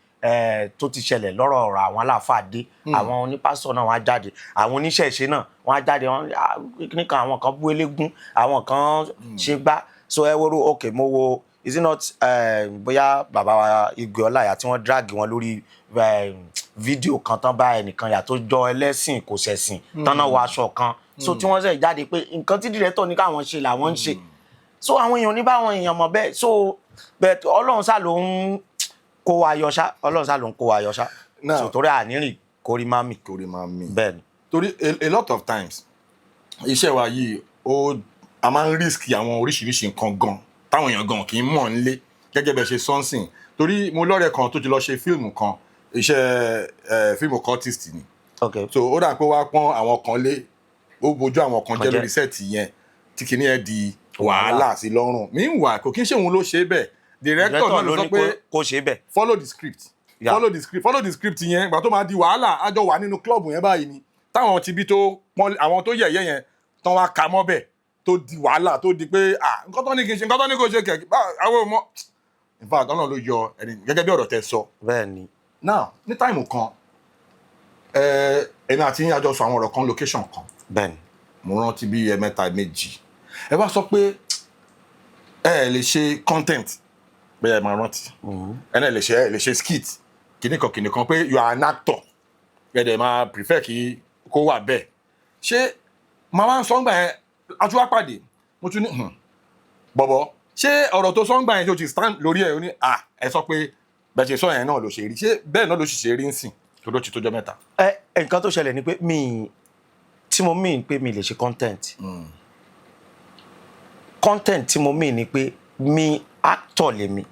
tó ti ṣẹlẹ̀ lọ́rọ̀ ọ̀rọ̀ àwọn aláàfáà dé, àwọn onípásọ̀ náà wọ́n á jáde, àwọn oníṣẹ̀ṣe náà wọ́n á jáde, wọ́n nìkan, àwọn kan bú eléégún, àwọn kan ṣe gbá. So ẹ worú, ok, mo wo, is it not bóyá bàbá wa Igwe Ọláìyá tí wọ́n drag wọn lórí fídíò kan tán bá ẹnìkan yà tó jọ ẹlẹ́sìn kò ṣẹ̀sìn tán náà wọ aṣọ kan, so tí wọ́n ṣẹ̀ jáde pé nǹkan tí director ní káwọn ṣe làwọn ń ṣe. So àwọn èèyàn ní báwọn èèyàn mọ̀ bẹ́ẹ̀. So bẹ́ẹ̀, Ọlọ́run ṣá ló ń kó wa yọ ṣá, Ọlọ́run ṣá ló ń kó wa yọ ṣá. So torí ànírìn kórí má mì. Kórè máa mi. Bẹ́ẹ̀ ni. Torí a lot of times, iṣẹ́ wa yìí, ó a máa ń risk àwọn oríṣiríṣi nǹkan gan táwọn èèyàn gan kì í mọ̀ nílé, gẹ́gẹ́ bẹ́ẹ̀ ṣe sọ́nsìn. Torí mo lọ́rẹ̀ẹ́ kan tó ti lọ ṣe fíìmù kan, iṣẹ́ fíìmù cultist ni. So ó dà pé wá pọ́n àwọn kan lé, ó bójú àwọn kan jẹ́ jẹ́. Lórí set yẹn tí kìíní ẹ̀ di wàhálà sí lọ́rùn. Meanwhile, kò kí ń ṣe òun ló ṣe é bẹ́ẹ̀, director náà ló ló sọ ní pé kó ṣe bẹ́ẹ̀. Follow the script. Follow the script, follow the script yẹn. Ìgbà tó máa di wàhálà, àjọ wà nínú club yẹn báyìí ni táwọn ti bí tó pọ́n àwọn tó yẹ̀yẹ́ yẹn tán wá ka mọ́ bẹ̀, tó di wàhálà, tó di pé, ah, nǹkan tó ní kí n ṣe, nǹkan tó ní kó ṣe kẹ̀kẹ́ àwọn ọmọ. In fact, Ọlọ́run ló yọ ẹni, gẹ́gẹ́ bí ọ̀rọ̀ tẹ́ sọ. Bẹ́ẹ̀ ni. Now, ní time kan, èmi àti yín àjọ sọ àwọn ọ̀rọ̀ kan, location kan. Bẹ́ẹ̀ ni. Mo rántí bí ẹ̀mẹ́ta méjì ẹ wá sọ pé ẹ lè ṣe content bẹ́ẹ̀, ẹ máa rántí, ẹ náà lè ṣe, ẹ lè ṣe skit kìnnìkan kìnnìkan, pé you are an actor, ẹ dẹ̀ máa prefer kí kó wà bẹ́ẹ̀. Ṣé màá wá ń sọ ńgbà yẹn, a tún wá pàdé, mo tún ní, bọ̀bọ̀, ṣé ọ̀rọ̀ tó sọ ńgbà yẹn tó ti stand lórí ẹ̀?" Ó ní, "Ah, ẹ sọ pé bẹ́ẹ̀ ṣe sọ yẹn náà ló ṣe rí." Ṣé bẹ́ẹ̀ náà ló sì ṣe rí ń sìn tó ló ti tójọ́ mẹ́ta? Ẹ nǹkan tó ṣẹlẹ̀ ni pé mi tí mo mean pé mi lè ṣe content, content tí mo mean ni pé mi actor lèmi.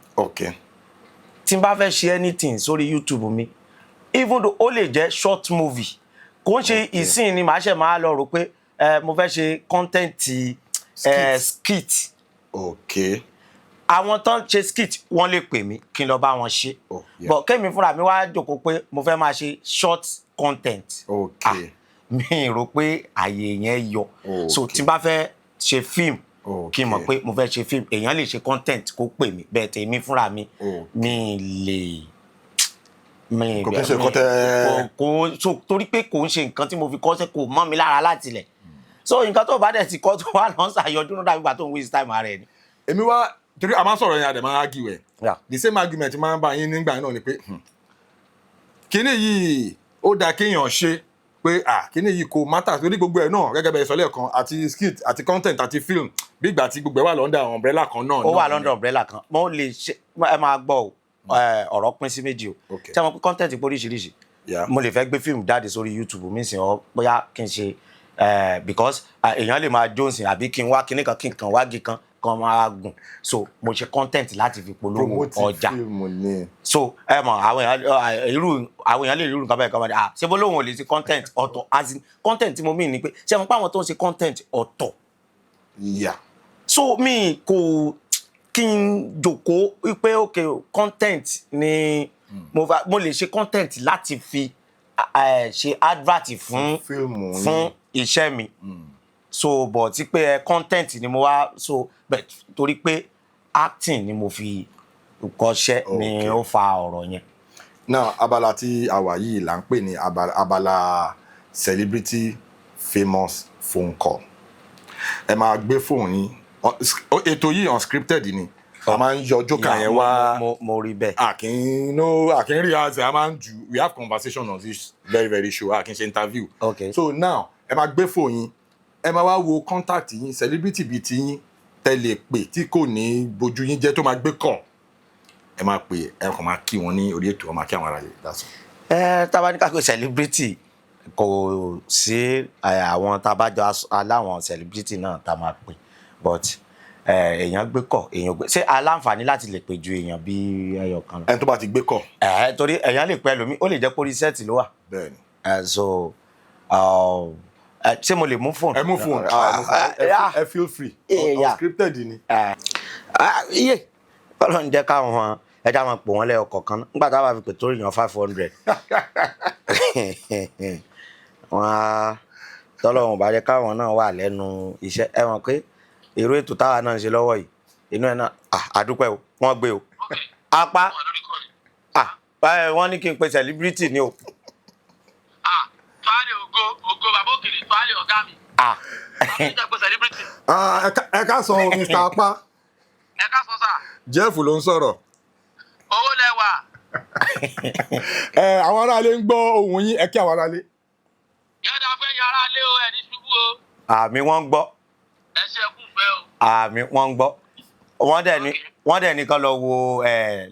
Tí n bá fẹ́ ṣe anything sórí YouTube mi, even though ó lè jẹ́ short movie, kò ń ṣe ìsìn ni màá ṣe máa lọ rò pé mo fẹ́ ṣe content, skit. Àwọn tó ń ṣe skit, wọ́n lè pè mí kí n lọ bá wọn ṣe. But kémi fúnra mi wá jókòó pé mo fẹ́ máa ṣe short content, ah, mi rò pé àyè yẹn yọ. So tí n bá fẹ́ ṣe fíìmù, kí n mọ̀ pé mo fẹ́ ṣe fíìmù, èèyàn lè ṣe content kó pè mí bẹ́ẹ̀. Tèmi fúnra mi, mi lè mi Kò kí ń ṣe nǹkan kò so torí pé kò ń ṣe nǹkan tí mo fi kọ́ṣẹ́, kò mọ́ mi lára láti ilẹ̀. So nǹkan tó bá dẹ̀ ti kọ́, tó wà lọ́n ṣàyọjú náà, dàbí ìgbà tó ń waste time ara ẹ̀ ni. Èmi wá, torí a máa ń sọ̀rọ̀ yẹn, a dẹ̀ máa argue ẹ̀. The same argument máa ń bá yín nígbà náà ni pé, kíní yìí ó dáa kéèyàn ṣe pé, ah, kíní yìí kò matter, torí gbogbo ẹ̀ náà, gẹ́gẹ́ bẹ́ẹ̀ sọ lẹ́ẹ̀kan, àti skit àti content àti film, bí ìgbà tí gbogbo ẹ̀ wà l'under umbrella kan náà. Ó wà náà ni. L'under umbrella kan. Mo lè ṣe, ẹ máa gbọ́ o, ọ̀rọ̀ pín sí méjì o. Tí a mọ̀ pé content pé oríṣiríṣi. Mo lè fẹ́ gbé fíìmù jáde sórí YouTube mi sìn ọ, bóyá kí n ṣe because èèyàn lè máa jó nsìn, àbí kí n wá kíní kan, kí n kàn wá gi kan kan máa gùn. So mo ṣe content láti fi polówó Promote ọjà. fíìmù ni. So ẹ mọ̀, àwọn èèyàn, irú àwọn èèyàn lè rí irú nǹkan bẹ́ẹ̀ kan máa ní, "Ah, ṣé bó lóun ò lè ṣe content?" Ọ̀tọ̀, as in content tí mo mean ni pé, ṣé mo pa àwọn tó ń ṣe content ọ̀tọ̀. So mi kò kí n jòkó wípé ok, content ni mo fa. Mo lè ṣe content láti fi ṣe advert fún fíìmù fún iṣẹ́ mi. So but tí pé content ni mo wá so, but torí pé acting ni mo fi kọ́ṣẹ́ ni ó fa ọ̀rọ̀ yẹn. Now, abala tí a wà yìí là ń pè ní abala celebrity famous phone call. Ẹ máa gbé fóònù yín. Ètò yìí unscripted ni, a máa ń yọ jókà yẹn wá. Mo rí bẹ́ẹ̀. A kì í no, a kì í rehearse, a máa ń ju, we have conversation on this very very show, a kì í ṣe interview. So now, ẹ máa gbé fóònù yín, ẹ máa wá wo contact yín, celebrity bíi ti yín tẹ lè pè tí kò ní bójú yín jẹ́, tó máa gbé call. Ẹ máa pè, ẹ kàn máa kí wọn ní orí ètò, ẹ máa kí àwọn ará yìí, that's all. Ẹ tá bá ní ká pé celebrity, kò sí àwọn tá a bá jọ aláwọn celebrity náà tá a máa pè, but èèyàn gbé kọ, èèyàn gbé, ṣé aláǹfààní láti lè pè ju èèyàn bí ẹyọ kan lọ? Ẹni tó bá ti gbé call. Ẹ torí èèyàn lè pẹ́ lómi, ó lè jẹ́ pé orí set ló wà. Bẹ́ẹ̀ni. Ẹ so ẹ ṣé mo lè mú fóònù? Ẹ mú fóònù. Ah, Ẹ mú fóònù. Ẹ feel free. Unscripted ni. Ah, iye kọ́lọ́ ń jẹ́ káwọn ẹja máa pò wọ́n lẹ́yọ kọ̀ọ̀kan náà. Nígbà táwa fi pè tó èèyàn 500, wọ́n á tọ́lọ́run bá jẹ́ káwọn náà wà lẹ́nu iṣẹ́. Ẹ mọ̀ pé èrò ètò táwa náà ń ṣe lọ́wọ́ yìí, inú ẹ̀ náà, ah, àdúpẹ́ o, wọ́n gbé o. Apá Wà lórí call. Ah, wọ́n ní kí n pe celebrity ni o. Ah, Tuale, ògo ògo bàbá òkèlè, Tuale, ọ̀gá mi. Ah. Bàbá mi jẹ́ pé celebrity. Ah, ẹ ká sọ o, Mr. Apa. Ẹ ká sọ sà. Jeff ló ń sọ̀rọ̀. Owó lẹ́wà. Ẹ àwọn aráalé ń gbọ́ ohùn yín, ẹ kí àwọn aráalé. Yọ̀dà fẹ́ yan ara lé o, ẹ̀ ní ṣubú o. Àmì, wọ́n ń gbọ́. Ẹ ṣe ẹkú fẹ́ o. Àmì, wọ́n ń gbọ́. Wọ́n dẹ̀ ní kán lọ wo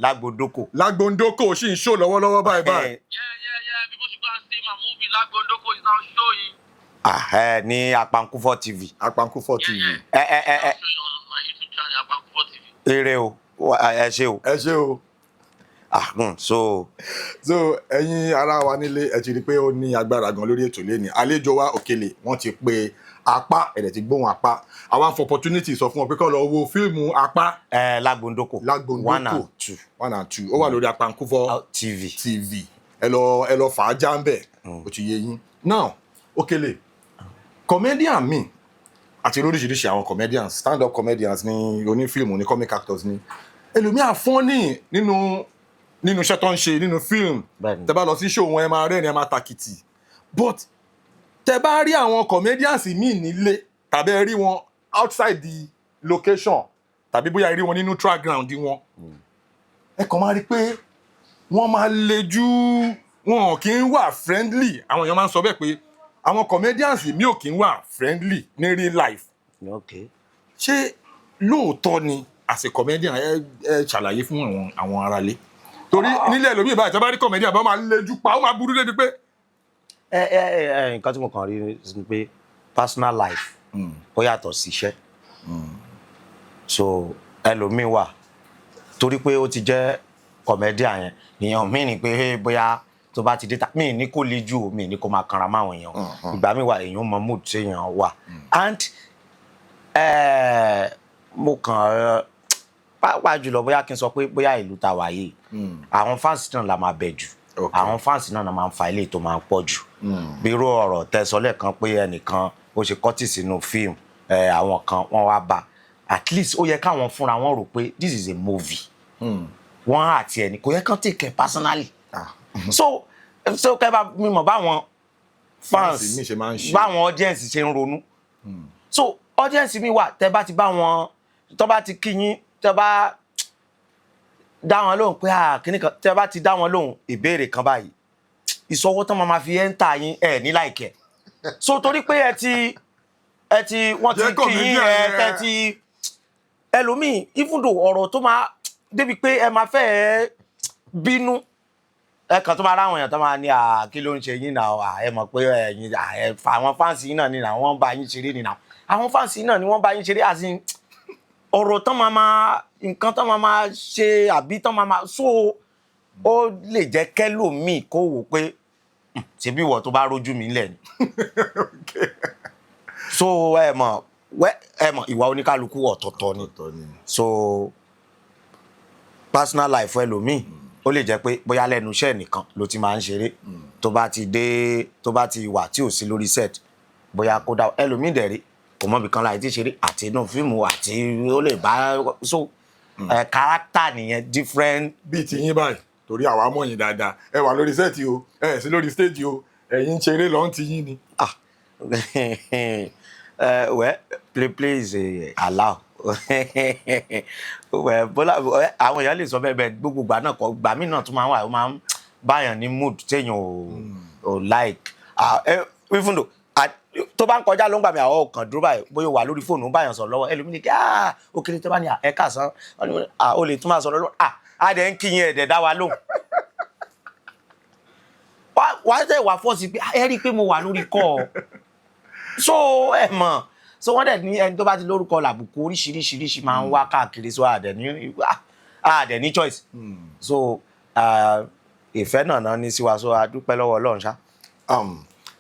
Lágbódókò. Lágbóńdókò sì ń ṣó lọ́wọ́lọ́wọ́ báyìí báyìí. Yeah, people should go and see my movie Lágbóńdókò is now showing. Ah, ní Apankúfọ̀ TV. Apankúfọ̀ TV. Ẹ ẹ ẹ ẹ Now showing on my YouTube channel, Apankúfọ̀ TV. Eré o, ẹ ṣé o. Ẹ ṣé o. Ah, so So ẹ̀yin ará wa nílé, ẹ ti rí i pé ó ní agbára gan lórí ètò lẹ́ni. Àlejò wa Òkèlè, wọ́n ti pe Apá, ẹ̀rẹ̀ ti gbóhùn Apá. Àwa for opportunity sọ fún wọn pé kó lọ wo fíìmù Apá. Ẹ Lágbóńdókò. Lágbóńdókò. One and two. One and two, ó wà lórí Apankúfọ̀ TV. TV. Ẹ lọ fà á já ń bẹ̀, ó ti yé yín. Now, Òkèlè, comedian mi àti lóríṣiríṣi àwọn comedians, stand up comedians ní, onífíìmù ní, comic actors ní, ẹlòmíà funny nínú iṣẹ́ tó ń ṣe nínú fíìmù. Tẹ́ bá lọ sí show wọn, ẹ máa rẹ́rìn, ẹ máa tàkìtì, but tẹ́ bá rí àwọn comedians míì nílé, tàbí ẹ rí wọn outside the location, tàbí bóyá ẹ rí wọn nínú neutral ground wọn, ẹ kàn máa rí pé wọ́n máa lejú, wọn kì í wà friendly. Àwọn èèyàn máa ń sọ bẹ́ẹ̀ pé àwọn comedians mi ò kì í wà friendly ní real life. Ṣé lóòótọ́ ni? As a comedian, ẹ ṣàlàyé fún àwọn aráalé, torí nílẹ̀ ẹlòmíì báyìí, tí wọ́n bá rí comedian bá máa lejú pa, ó máa burú lébi pé. Ẹ nǹkan tí mo kàn rí ni pé personal life ó yàtọ̀ sí iṣẹ́. So ẹlòmíì wà, torí pé ó ti jẹ́ comedian yẹn, ìyẹn mi ni pé bóyá tó bá ti dé ta mi ní kó le jù o, mi ní kó máa kanra máwọn èèyàn. Ìgbà mi wà, èèyàn mọ mood tí èèyàn wà, and mo kàn pàápàá jùlọ, bóyá kí n sọ pé bóyá ìlú ta wà yìí, àwọn fans náà la máa bẹ̀ jù. Àwọn fans náà máa ń fa ilé tó máa ń pọ̀ jù. Bí irú ọ̀rọ̀ tẹ́ sọ lẹ́ẹ̀kan pé ẹnìkan ó ṣe kọ́tì sínú fíìmù, àwọn kan wọ́n wá bá, at least ó yẹ káwọn fúnra wọn rò pé this is a movie. Wọ́n àti ẹni kò yẹ kán take it personally. So kẹ́ bá mi mọ̀ báwọn fans Fans mi ṣe máa ń ṣe. báwọn audience ṣe ń ronú. So audience mi wà, tẹ́ bá ti bá wọn, tó bá ti kí yín, tẹ́ bá dá wọn lóhùn pé ah, kíní kan, tẹ́ bá ti dá wọn lóhùn ìbéèrè kan báyìí, ìsọwọ́ tán máa fi enter yín, ẹ̀ ní láìkẹ́. So torí pé ẹ ti wọ́n ti Jẹ́ kí yín comedian ẹ yẹn. tẹ́ ti ẹlòmíì, even though ọ̀rọ̀ tó máa débi pé ẹ máa fẹ́ ẹ bínú, ẹ kàn tó máa ráwọn èèyàn tó máa ní, à, kí ló ń ṣe yín náà? À, ẹ mọ̀ pé ẹ̀yin à, ẹ fa àwọn fans yín náà ni àwọn bá yín ṣeré ni náà, àwọn fans yín náà ni wọ́n bá yín ṣeré. As in, ọ̀rọ̀ tán máa máa, nǹkan tán máa máa ṣe àbí tán máa máa so, ó lè jẹ́ kẹ́lòmíì kó wò pé, ṣebí ìwọ tó bá rójú mi lẹ̀ ni." So ẹ mọ̀ wẹ́, ẹ mọ̀ ìwà oníkálukú ọ̀tọ̀ọ̀tọ̀ ni. Ọ̀tọ̀ ni. So personal life ẹlòmíì, ó lè jẹ́ pé bóyá lẹ́nu iṣẹ́ nìkan ló ti máa ń ṣeré, tó bá ti dé, tó bá ti wà tí ò sí lórí set, bóyá kó dá ẹlòmíì dẹ̀ rí, kò mọ̀bì kan láì tí ṣeré àti inú fíìmù àti ó lè bá so Character nìyẹn different. Bíi ti yín báyìí, torí àwa mọ̀ yín dáadáa, ẹ wà lórí set o, ẹ sí lórí stage o, ẹ̀yin ń ṣeré lọ́n ti yín ni. Ah, well, play play is allow. Well, bọ́lá, àwọn èèyàn lè sọ bẹ́ẹ̀ bẹ́ẹ̀. Gbogbo ìgbà náà kọ́, ìgbà míì náà tún máa ń wà, ó máa ń báyàn ní mood téèyàn ò like. Ah, even though tó bá ń kọjá ló ń gbà mí, àwọn ọkàn dúró báyìí, bóyá ó wà lórí fóònù, ó báyàn sọ̀rọ̀ lọ́wọ́, ẹlòmíì ní kí, ah, òkèlè tó bá ní ẹ káàsán, ah, ó lè tún máa sọ̀rọ̀ lọ́wọ́, ah, á dẹ̀ ń kí yín, ẹ̀dẹ̀ dá wa lóhùn, wá tẹ̀ wá force pé ẹ rí i pé mo wà lórí call. So ẹ mọ̀, so wọ́n dẹ̀ ní ẹni tó bá ti lórúkọ làbùkù oríṣiríṣiríṣi máa ń wá káàkiri. So àdẹ̀ ní choice. So ìfẹ́ náà náà ní sí wa, so a dúpẹ́ lọ́wọ́ Ọlọ́run ṣá.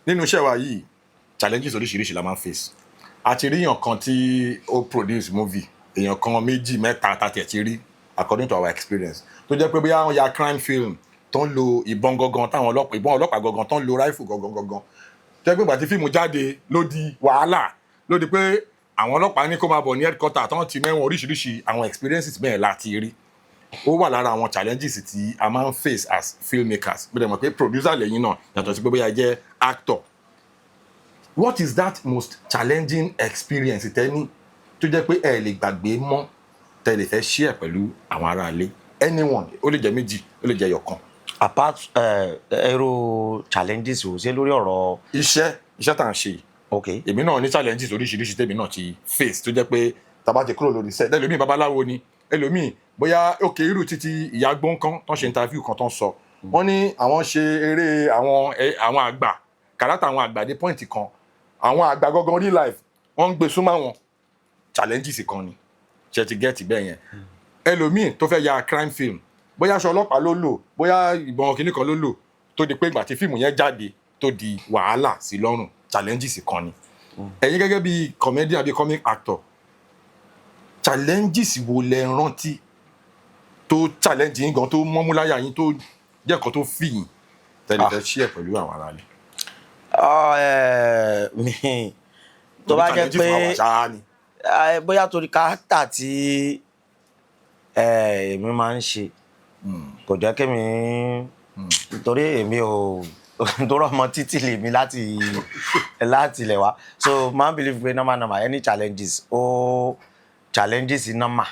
Nínú iṣẹ́ wa yìí, challenges oríṣiríṣi la máa ń face. A ti rí èèyàn kan tí ó produce movie, èèyàn kan, méjì, mẹ́ta tá tiẹ̀ ti rí, according to our experience, tó jẹ́ pé bóyá wọ́n ya crime film tó ń lo ìbọn gangan, táwọn ọlọ́pàá, ìbọn ọlọ́pàá gangan, tó ń lo rifle gangan gangan, tó jẹ́ pé ìgbà tí fíìmù jáde ló di wàhálà, ló di pé àwọn ọlọ́pàá ní kó máa bọ̀ ní headquarter, tó ń ti mẹ́wọ̀n. Oríṣiríṣi àwọn experiences bẹ́ẹ̀ láti rí. Ó wà lára àwọn challenges tí a máa ń face as filmmakers. Bí dẹ̀ mọ̀ pé producer lẹ́yìn náà, yàtọ̀ sí pé bóyá jẹ́ actor, what is that most challenging experience tẹ́ni tó jẹ́ pé ẹ lè gbàgbé mọ́, tẹ́ lè fẹ́ share pẹ̀lú àwọn aráalé? Anyone, ó lè jẹ́ méjì, ó lè jẹ́ ẹyọ̀kan. Apart èrò challenges ò ṣe lórí ọ̀rọ̀ Iṣẹ́ tá à ń ṣe yìí, èmi náà ní challenges oríṣiríṣi tèmi náà ti face, tó jẹ́ pé tá a bá ti kúrò lórí set, ẹlòmíì babaláwo ni, ẹlòmíì bóyá òkè irú títí ìyá gbọ́nkan tó ń ṣe interview kan, tó ń sọ, wọ́n ní àwọn ṣe eré àwọn àgbà, character àwọn àgbà, dé point kan, àwọn àgbà gangan, real life, wọ́n ń gbé súnmọ́ àwọn. Challenges kan ni ṣe ti get bẹ́ẹ̀ yẹn. Ẹlòmíì tó fẹ́ ya crime film, bóyá aṣọ ọlọ́pàá ló lò, bóyá ìbọn kìnnì kan ló lò, tó di pé ìgbà tí fíìmù yẹn jáde tó di wàhálà sí lọ́rùn. Challenges kan ni. Ẹ̀yin gẹ́gẹ́ bí comedian, bí comic actor, challenges wo lẹ rántí tó challenge yín gan, tó mọ́múláyà yín, tó jẹ́ nǹkan tó fì yín, tẹ́lẹ̀ fẹ́ share pẹ̀lú àwọn aráàlú? Mi tó bá jẹ́ Challenges máa wà pé ṣáá ni. Bóyá torí character tí èmi máa ń ṣe kò jẹ́ kémi, torí èmi ò torí ọmọ títì lèmi láti ilẹ̀ wá. So máa ń believe pé normal normal, any challenges ó challenges normal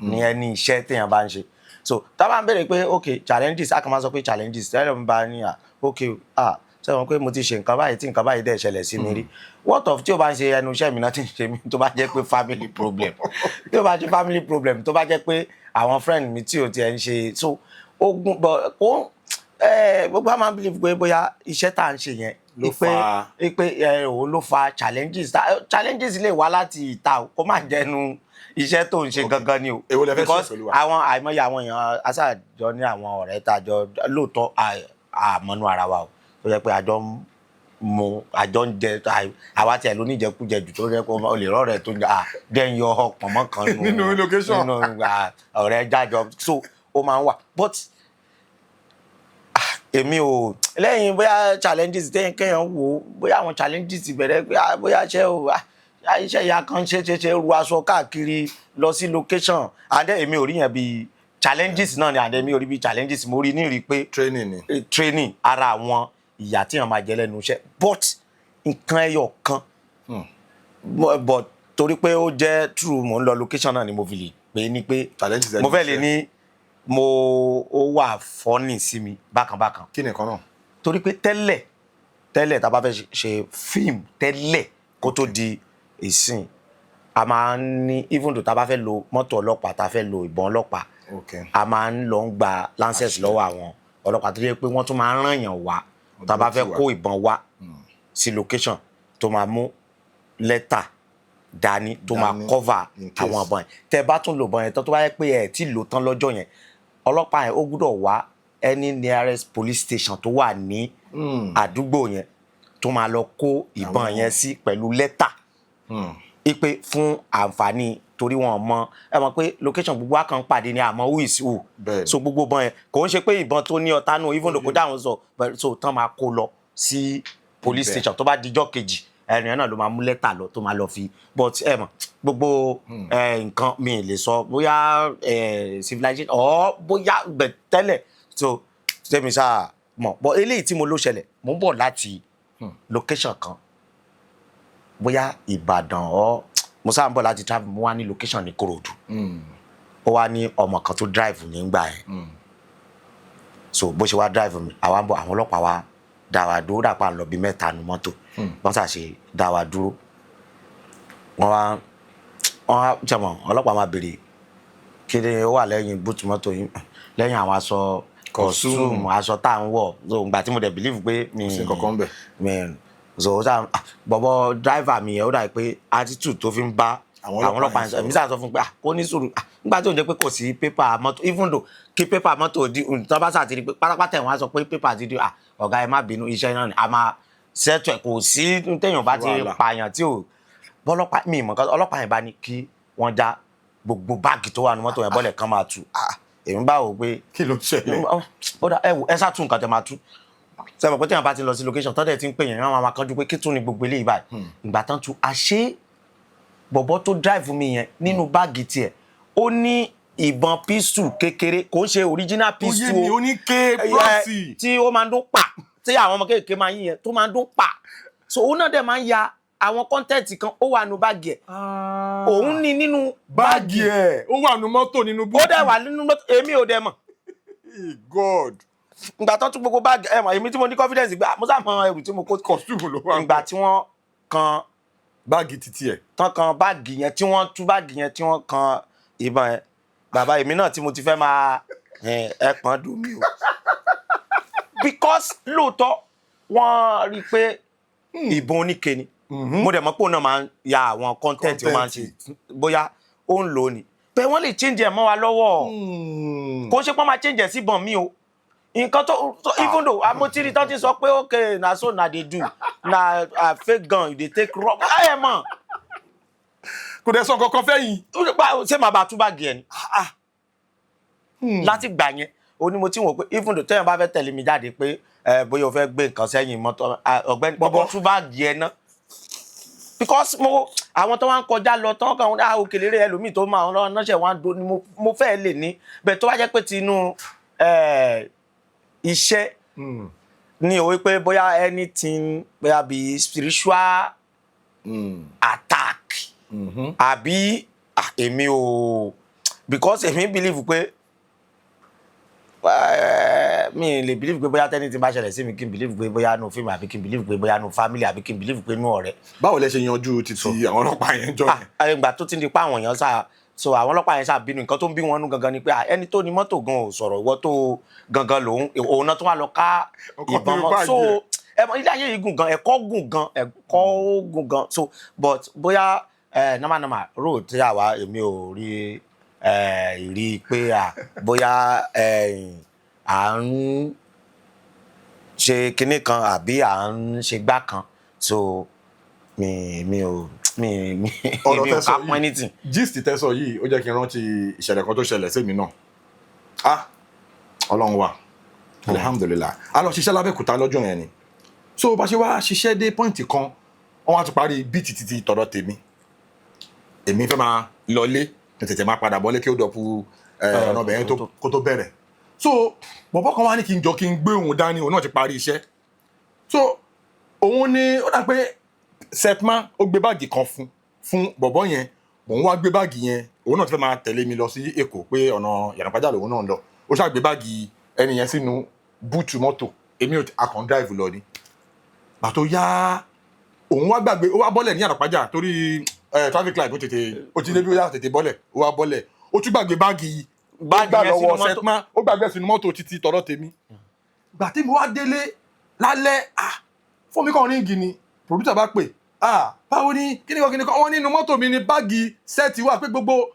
ní ẹni iṣẹ́ téèyàn bá ń ṣe. So tá a bá ń béèrè pé ok, challenges, a kàn máa sọ pé challenges tẹ́lẹ̀ mi bá ní à, ok, ah, sẹ́wọ̀n pé mo ti ṣe nǹkan báyìí tí nǹkan báyìí dẹ̀ ṣẹlẹ̀ sí mi rí. What of tí o bá ń ṣe ẹnu iṣẹ́ mi náà ti ń ṣe mí, tó bá jẹ́ pé family problem, tí o bá ṣe family problem, tó bá jẹ́ pé àwọn friend mi tí o tiẹ̀ ń ṣe, so ogun but kó gbogbo a máa ń believe pé bóyá iṣẹ́ tá à ń ṣe yẹn ló pé pé òun ló fa challenges. Challenges lè wá láti ìta o, kó má jẹnu iṣẹ́ tó ń ṣe gangan ni o. Èwo lẹ fẹ́ ṣe Because pẹ̀lú wa? àwọn àìmọye àwọn èèyàn aṣáàjọ ní àwọn ọ̀rẹ́ tá a jọ lóòótọ́ àmọ́nú ara wa o, tó jẹ́ pé àjọ ń mu, àjọ ń jẹ, àwa tiẹ̀ ló ní ìjẹkújẹ jù, tó jẹ́ pé o lè rọ́ọ̀rẹ́ tó ń jẹ jẹ́ ń yọ pọ̀nmọ́ kan nù Nínú location. nínú ọ̀rẹ́ jájọ. So ó máa ń wà, but èmi ò lẹ́yìn bóyá challenges téèyàn kéèyàn wò ó, bóyá àwọn challenges ti bẹ̀rẹ̀ pé bóyá iṣẹ́ o, iṣẹ́ ìyá kan ṣe ru aṣọ káàkiri lọ sí location, and then èmi ò rí yẹn bí challenges náà ni. And then èmi ò rí bí challenges, mo rí ní rí pé Training ni. Training, ara àwọn ìyà téèyàn máa jẹ lẹ́nu iṣẹ́. But nǹkan ẹyọ kan, but torí pé ó jẹ́ true, mo ń lọ location náà ni mo fi lè pè é ní pé Challenges mo fẹ́ lè ẹnu iṣẹ́. ní mo ó wà funny sí mi bákan bákan. Kí nìkan náà? Torí pé tẹ́lẹ̀ tẹ́lẹ̀, tá a bá fẹ́ ṣe fíìmù tẹ́lẹ̀ kó tó di ìsìn, a máa ń ní, even though tá a bá fẹ́ lo mọ́tò ọlọ́pàá, tá a fẹ́ lo ìbọn ọlọ́pàá, a máa ń lọ ń gba license lọ́wọ́ àwọn ọlọ́pàá, tó yẹ pé wọ́n tún máa ń ràn yàn wá tá a bá fẹ́ tiwa. Kó ìbọn wá sí location, tó máa mú lẹ́tà dání tó máa Dání, cover in case. àwọn ìbọn yẹn. Tẹ́ bá tún lò ìbọn yẹn tán, tó bá yẹ pé ẹ tí lò tán lọ́jọ́ yẹn, ọlọ́pàá yẹn ó gbúdọ̀ wá any nearest police station tó wà ní àdúgbò yẹn, tó máa lọ kó ìbọn yẹn sí pẹ̀lú lẹ́tà ipe fún àǹfààní, torí wọn mọ, ẹ mọ̀ pé location gbogbo wa kàn ń pàdé ní, àmọ́ who is who. So gbogbo ìbọn yẹn, kò ń ṣe pé ìbọn tó ní ọ̀tá nù, even though kò dáhùn sọ, but so tán máa kó lọ sí police Ibẹ̀. station, tó bá dijọ́ kejì Ẹni yẹn náà ló máa mú lẹ́tà lọ tó máa lọ fi. But ẹ mọ̀, gbogbo nǹkan mi lè sọ bóyá civilization or bóyá bẹ̀ tẹ́lẹ̀. So tẹ́mi sáà mọ̀, but eléyìí tí mo ló ṣẹlẹ̀, mo ń bọ̀ láti location kan, bóyá Ìbàdàn or mo sáà ń bọ̀ láti travel, mo wá ní location ní Kòròdú. Ó wá ní ọmọ kan tó drive nígbà yẹn. So bó ṣe wá drive mi, àwa ń bọ̀, àwọn ọlọ́pàá wa dá wa dúró, dàpọ̀ à ń lọ bí mẹ́ta nu mọ́tò. Wọ́n ṣàṣe dá wa dúró, wọ́n wá jẹ̀mọ̀, ọlọ́pàá máa béèrè kí ni ó wà lẹ́yìn boot mọ́tò yín, lẹ́yìn àwọn aṣọ costume, aṣọ tá à ń wọ̀. So ìgbà tí mo dẹ̀ believe pé mi Sí nǹkan kan bẹ̀. Mi so ó sà bọ̀bọ̀ driver mi yẹn, ó dà pé attitude tó fi ń bá àwọn àwọn ọlọ́pàá yẹn sọ, èmi sà sọ fún un pé, ah, kó ní sùúrù. Ah, nígbà tí òun jẹ́ pé kò sí paper mọ́tò, even though kí paper mọ́tò di tó bá sà ti di pé pátápátá ẹ̀, wọ́n á sọ pé paper ti di. Ah, ọ̀gá, ẹ má bínú, iṣẹ́ náà ni a máa settle ẹ̀, kò sí téèyàn bá ti wàhálà. Pààyàn tí ò bọ́lọ́pàá mi ìmọ̀ kan. Ọlọ́pàá yẹn bá ní kí wọ́n já gbogbo báàgì tó wà ní mọ́tò yẹn bọ́lẹ̀ kan máa tú. Ah, èmi bá wò pé Kí ló ń ṣẹlẹ̀? Ó dà, ẹ wò, ẹ sá tún nǹkan tẹ máa tú. Sẹ́wọ̀n pé téèyàn bá ti lọ sí location tọ́dẹ̀ ti ń pè yẹn, wọ́n máa kánjú pé kí tún ni gbogbo eléyìí báyìí. Ìgbà tán tú, àṣé bọ̀bọ̀ tó drive mi yẹn, nínú báàgì tiẹ̀, ó ní ìbọn pistol kékeré, kò ń ṣe original Ó yé pistol mi. o. Ó ní ké props. Tí ó máa ń dún pa, tí àwọn ọmọ kékeré máa ń yín yẹn tó máa ń dún pa. So òun náà dẹ̀ máa ń ya àwọn content kan, ó wà nínú báàgì ẹ̀, òun ní nínú Báàgì ẹ̀ ó wà nínú mọ́tò, nínú ó boot. Dẹ̀ wà nínú mọ́tò, èmi ò dẹ̀ mọ̀. God. Ìgbà tó tún gbogbo báàgì ẹ̀ mọ̀, èmi tí mo ní confidence gbà, mo sá mọ ẹrù tí mo kó. Costume ló wà. Ìgbà tí wọ́n kan báàgì títí ẹ̀. Tán kan báàgì yẹn, tí wọ́n tú báàgì yẹn, tí wọ́n kan ìbọn yẹn, bàbá, èmi náà tí mo ti fẹ́ máa ẹpọ̀n dùn mí o, because lóòótọ́ wọ́n rí i pé ìbọn oníke ni. Mo dẹ̀ mọ̀ pé òun náà máa ń ya àwọn content, ó máa ń ṣe, bóyá ó ń lò ó ni, bẹ́ẹ̀ wọ́n lè change ẹ̀ mọ́ wa lọ́wọ́. Kò ṣe pọ́n máa change ẹ̀ síbọn mi o. Nǹkan tó even though amotiri tó ti sọ pé, okay, na so na dey do na fake gun you dey take rob ẹ mọ̀. Kò dẹ̀ sọ nǹkan kan fẹ́ yìí. Ṣé màá bá tú báàgì ẹ ni? Láti gbà yẹn ó ní mo ti wò pé even though tẹ́yàn bá fẹ́ tẹ̀lé mi jáde pé ẹ bóyá o fẹ́ gbé nǹkan sẹ́yìn mọ́tò, ọ̀gbẹ́ni, kọ́kọ́ tú báàgì ẹ ná, because mo àwọn tó wá ń kọjá lọ tán kàn á òkèlérè ẹlòmíì tó máa ń ránṣẹ́ wọn á do ni mo fẹ́ lè ní bẹ́ẹ̀. Tó bá jẹ́ pé tinú iṣẹ́ ní o, wípé bóyá anything, bóyá bí spiritual attack àbí, ah, èmi ò, because èmi believe pé mi lè believe pé bóyá tẹ́ni tí bá ṣẹlẹ̀ sí mi, kí n believe pé bóyá nu fíìmù, àbí kí n believe pé bóyá nu family, àbí kí n believe pé nu ọ̀rẹ́. Báwo lẹ ṣe yanjú títí àwọn ọlọ́pàá yẹn jọ yẹn? Ah, ìgbà tó ti ń di pa àwọn èèyàn sá, so àwọn ọlọ́pàá yẹn sá bínú. Nǹkan tó ń bí wọn nú gangan ni pé, ah, ẹni tó ní mọ́tò gan ò sọ̀rọ̀, ìwọ tó gangan lòun òun náà tó wà lọ ká ọkọ̀ ìbọn nínú mọ́. báàgì So ẹ̀. ẹ mọ̀, ilé ayé yìí gùn gan, ẹ̀kọ́ gùn gan, ẹ̀kọ́ ó gùn gan. So but bóyá ẹ normal normal road tí àwa, èmi ò rí ẹ rí i pé à bóyá ẹ à ń ṣe kinní kan àbí à ń ṣe gbá kan. So mi ò mi Ọ̀rọ̀ mi ò tẹ́ sọ ká pọ́n yìí, anything. Gist tẹ́ sọ yìí, ó jẹ́ kí n rántí ìṣẹ̀lẹ̀ kan tó ṣẹlẹ̀ sí mi náà. Ah, Ọlọ́run wà, alhamdulillahi. A lọ ṣiṣẹ́ lábẹ́òkúta lọ́jọ́ yẹn ni. So bá ṣe wá ṣiṣẹ́ dé point kan, wọ́n wá ti parí beat títí tọ̀dọ̀ tèmi, èmi fẹ́ máa lọlé, kí n tètè máa padà bọ́lé kí ó dọ̀pù ọ̀nà ọbẹ̀ yẹn kó tó bẹ̀rẹ̀. So bọ̀bọ̀ kan wá ní kí n jọ kí n gbé òun dání, òun náà ti parí iṣẹ́. So òun ni ó dà pé setman ó gbé báàgì kan fún bọ̀bọ̀ yẹn, òun wá gbé báàgì yẹn, òun náà ti fẹ́ máa tẹ̀lé mi lọ sí Èkó pé ọ̀nà Yànàpájà lòun náà ń lọ. Ó ṣáà gbé báàgì ẹni yẹn sínú boot mọ́tò. Èmi ò akàn drive lọ ni. Pàtó yá, òun wá gbàgbé, ó wá bọ́lẹ̀ ní Yànàpájà torí traffic light, ó tètè ó ti débi, ó yá tètè bọ́lẹ̀, ó wá bọ́lẹ̀, ó tún gbàgbé báàgì báàgì gbà yẹn sínú lọ́wọ́ mọ́tò. Setman, ó gbàgbé sínú mọ́tò títí tọ̀dọ̀ tèmi. Gbà tí mo wá délé lálẹ́, ah, fún mi kàn ring ni, producer bá pè, ah, báwo ni, kíni kan kíni kan, wọ́n nínú mọ́tò mi ní báàgì set wà, pé gbogbo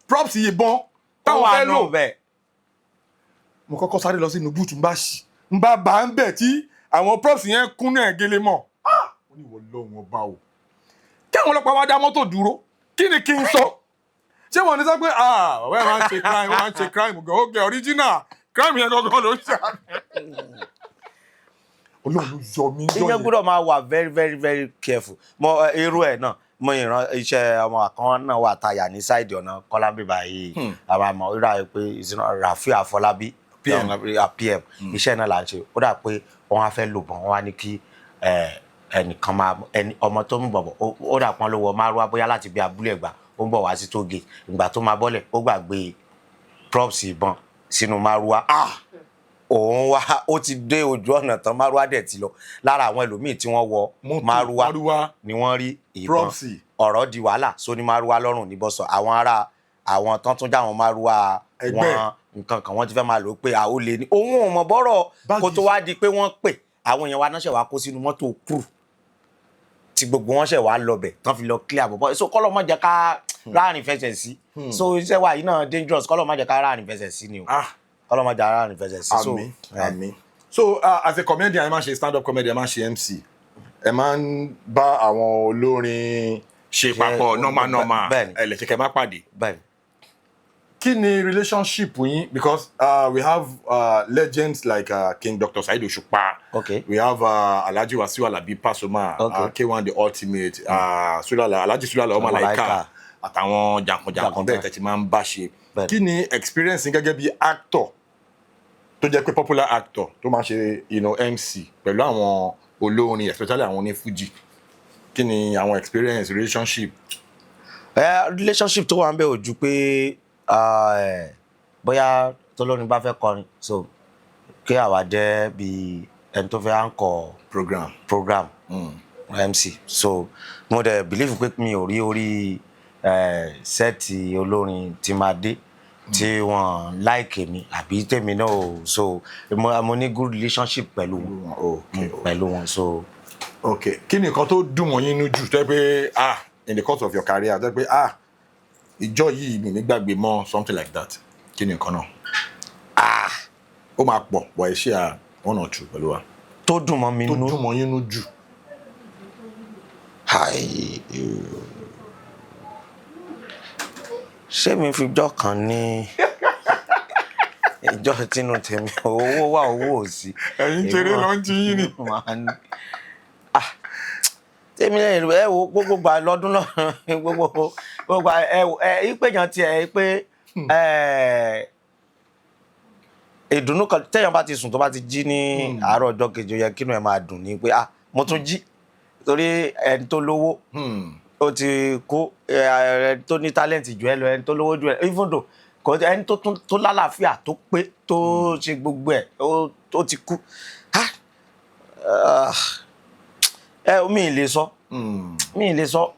props ìbọn táwọn ó wà fẹ́ lò. nù bẹ́ẹ̀. Mo kọ́kọ́ sáré lọ sínú boot, ń bá ṣì ń bá bá ń bẹ̀ tí àwọn props yẹn kún náà gele mọ́. Ah, mo ní ìwọ lọ́wọ́n ọba o, kí àwọn ọlọ́pàá wá dá mọ́tò dúró, kí ni kí n sọ? Ṣé wọ́n ní sọ pé, ah, ọ̀rẹ́ máa ń ṣe crime, wọ́n máa ń ṣe crime gan, ó gẹ original crime yẹn gangan ló ń ṣe. Ọlọ́run ló yọ mí jọ Ìyẹn yẹn. gbọ́dọ̀ máa wà very, very, very careful. Mo irú ẹ̀ náà, mo ìran iṣẹ́ ọmọ kan náà wà táyà ní side ọ̀nà Kọ́lábí báyìí. Àwọn àmọ́ irú àyè pé ìsinú Rafiu Afọlábí. PM. PM, iṣẹ́ náà là ń ṣe. Ó dà pé wọ́n á fẹ́ lò bọ̀, wọ́n á ní kí ẹnìkan máa ẹni ọmọ tó ń bọ̀ bọ̀, ó dà pọ́n ló wọ márúwá bóyá láti bí abúlé Ẹ̀gbá, ó ń bọ̀ wá sí tóge. Ìgbà tó máa bọ́lẹ̀, ó gbàgbé props ìbọn sínú márúwá. Òun wá ó ti dé ojú ọ̀nà tán, márúwá dẹ̀ ti lọ. Lára àwọn ẹlòmíì tí wọ́n wọ Mọ́tò, márúwá márúwá. ni wọ́n rí ìbọn. Props. Ọ̀rọ̀ di wàhálà sóní márúwá lọ́rùn ní bọ́sọ̀. Àwọn ará àwọn tán tún jáwọn márúwá Ẹgbẹ́. wọn nǹkan kan, wọ́n ti fẹ́ máa lò ó pé àwọn olè ní. Òun ò mọ̀ bọ́rọ̀. Báàgì. Kó tó wá di pé wọ́n pè àwọn èèyàn wa náà, ṣẹ̀ wá kó sínú mọ́tò kúrú tí gbogbo wọn ṣẹ̀ wá lọbẹ̀ tán fi lọ clear bọ̀bọ̀. So kọ́lọ́ má jẹ́ ká ráàrin fẹsẹ̀ sí. So iṣẹ́ wa yìí náà dangerous, kọ́lọ́ má jẹ́ ká ráàrin fẹsẹ̀ sí ni o. Kọ́lọ́ má jẹ́ ká ráàrin fẹsẹ̀ sí. So Àmín, àmín. So as a comedian, ẹ máa ń ṣe stand up comedy, ẹ máa ń ṣe MC, ẹ máa ń bá àwọn olórin ṣe papọ̀ normal normal. Bẹ́ẹ̀ni. Ẹ lè ṣe kẹ́ má pàdé. Bẹ́ẹ̀ni. Kí ni relationship yín? Because we have legends like King Dr. Saheed Òṣùpá, we have Alhaji Wasiu Alabi Pasuma, K1 the Ultimate, Sulala, Alhaji Sulala Ọmọ Malaika, Malaika. àtàwọn jàǹkànjàǹkàn bẹ́ẹ̀ tẹ́ ti máa ń bá ṣe. Kí ni experience yín gẹ́gẹ́ bí actor tó jẹ́ pé popular actor tó máa ń ṣe MC pẹ̀lú àwọn olórin, especially àwọn onífújì? Kí ni àwọn experience, relationship? Relationship tó wà ń bẹ ò ju pé bóyá tolórin bá fẹ́ kọrin, so kí àwa jẹ́ bí ẹni tó fẹ́ anchor program. Program, MC. So mo dẹ̀ believe pé mi ò rí orí set olórin tí máa dé tí wọ́n like mi àbí tèmi náà ò. So mo ní good relationship pẹ̀lú wọn. Pẹ̀lú wọn, so. Ok, kí ni nǹkan tó dùn mọ́ yín nínú jù tó yẹ pé in the course of your career, tó yẹ pé ìjọ yìí mi ní gbàgbé mọ́, something like that? Kí ni nǹkan náà? Ó máa pọ̀ pọ̀, ẹ ṣe à one or two pẹ̀lú wa. Tó dùn mọ́ mi Tó nú. dùn mọ́ yín nínú jù. Ai, ṣé mi fi jọ́ kan ní ìjọ tínú tèmi, owó wà, owó ò sí. Ẹ̀yin ṣeré lọ ń ti yín ni. Máa ń tèmi lẹ́yìn. Ẹ wo gbogbo gbà lọ́dún náà, gbogbo gbogbo ẹ wo ẹ ìpèyàn tiẹ̀ pé ẹ ìdùnnú kan téèyàn bá ti sùn, tó bá ti jí ní àárọ̀ ọjọ́ kejì, ó yẹ kínú ẹ máa dùn ní pé mo tún jí, torí ẹni tó lówó ó ti kú, ẹni tó ní talent jù ẹ lọ, ẹni tó lówó jù ẹ, even though kò ẹni tó tún tó lálàáfíà tó pé tó ṣe gbogbo ẹ, ó ti kú. Ẹ mi ì lè sọ, mi ì lè sọ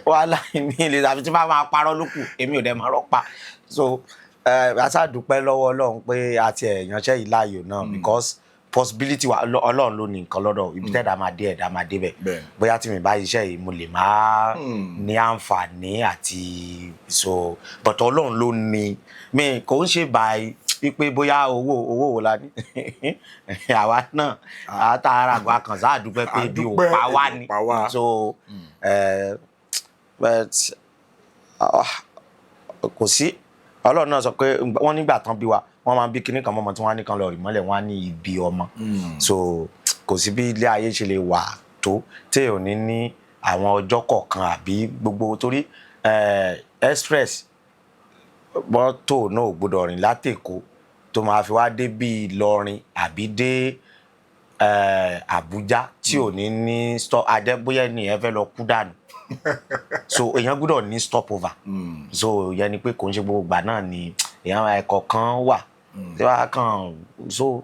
wàhálà, mi ì lè, àfi tí máa máa parọ́ lókù, èmi ò dẹ̀ máa rọ́ pa. So a ṣáà dúpẹ́ lọ́wọ́ Ọlọ́run pé a ti ẹ̀ yanṣẹ́ yìí láàyò náà, because possibility wa, Ọlọ́run ló ní nǹkan lọ́dọ̀. Ibi tẹ́ẹ̀dá máa dé, ẹ̀dá máa dé bẹ̀. Bóyá tí mi bá iṣẹ́ yìí, mo lè máa ní àǹfààní àti so, but Ọlọ́run ló ní. Mi kò ń ṣe by wípé bóyá owó. Owó wo la ní àwa náà? Àtàrà àgbà kan sáà dúpẹ́ pé bí ò Àdúpẹ́, pa wá ebi ni. ò pa wá. So but kò sí. Ọlọ́run náà sọ pé wọ́n nígbà tán bí wa, wọ́n máa ń bí kinní kan mọ́mọ́ tí wọ́n á ní kan lọ rì mọ́lẹ̀, wọ́n á ní ibi ọmọ. So kò sí bí ilé ayé ṣe lè wà tó tí ò ní ní àwọn ọjọ́ kọ̀ọ̀kan àbí gbogbo, torí express mọ́tò náà ò gbọdọ̀ rìn látÈkó tó máa fi wá dé bí Ìlọrin àbí dé Àbújá tí ò ní ní stop àjẹ́, bóyá ẹnìyẹn fẹ́ lọ kú dànù. So èèyàn gbọ́dọ̀ ní stop over. So ìyẹn ni pé kò ń ṣe gbogbo ìgbà náà ni èèyàn ẹ̀kọ́ kan wà tí wàá kàn. So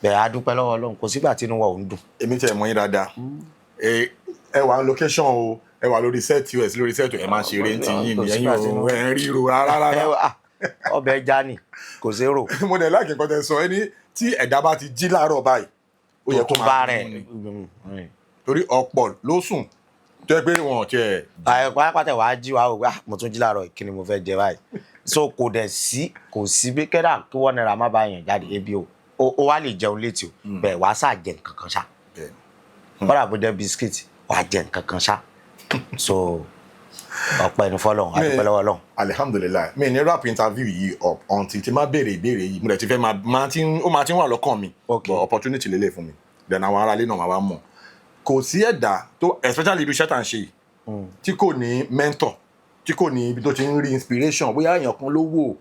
bẹ̀rẹ̀, a dúpẹ́ lọ́wọ́ Ọlọ́run, kò sígbà tí inú wa ò ń dùn. Èmi tẹ̀ mọ̀ yín dáadáa. Ẹ wà ní location o, ẹ wà lórí set o, ẹ sí lórí set o, ẹ máa ń ṣeré ní ti yín Kò ni ẹ̀yin sígbà tí ò inú- ẹ ń ríro rárá rárá. Ọbẹ̀ ẹja ni, kò zero. Mo dẹ̀ like nǹkan tẹ́ sọ, ẹni tí ẹ̀dá bá ti jí láàárọ̀ báyìí, ó yẹ kó tó máa bá rẹ̀ dunnú ni, torí ọ̀pọ̀ ló sùn tó yẹ pé wọn ò tiẹ̀. Pátápátá wàá jí, wàá wò pé, "Ah, mo tún jí láàárọ̀ yìí, kí ni mo fẹ́ jẹ báyìí?" So kò dẹ̀ sí, kò sí bí kẹ́dà kí wọ́n náírà má bá yàn jáde ebi o, ó wá lè jẹun létí o, bẹ́ẹ̀ wàá sà jẹ nǹkan kan ṣá. Kọ́dà bó jẹ́ bisikíìtì, wàá jẹ nǹkan kan ṣá. So ọpẹ́ ní fọ́lọ́run, a dúpẹ́ lọ́wọ́ Ọlọ́run. Alihamdulilayi. Mi ní wrap interview yìí up until tí máa béèrè ìbéèrè yìí. Mo dẹ̀ ti fẹ́ máa ti ń ó máa ti ń wà lọ́kàn mi, but opportunity lélẹ̀ fún mi. Then àwọn aráalé náà máa wá mọ̀. Kò sí ẹ̀dá tó, especially irú iṣẹ́ tá à ń ṣe yìí, tí kò ní mentor, tí kò ní ibi tó ti ń rí inspiration, bóyá èèyàn kan ló wò.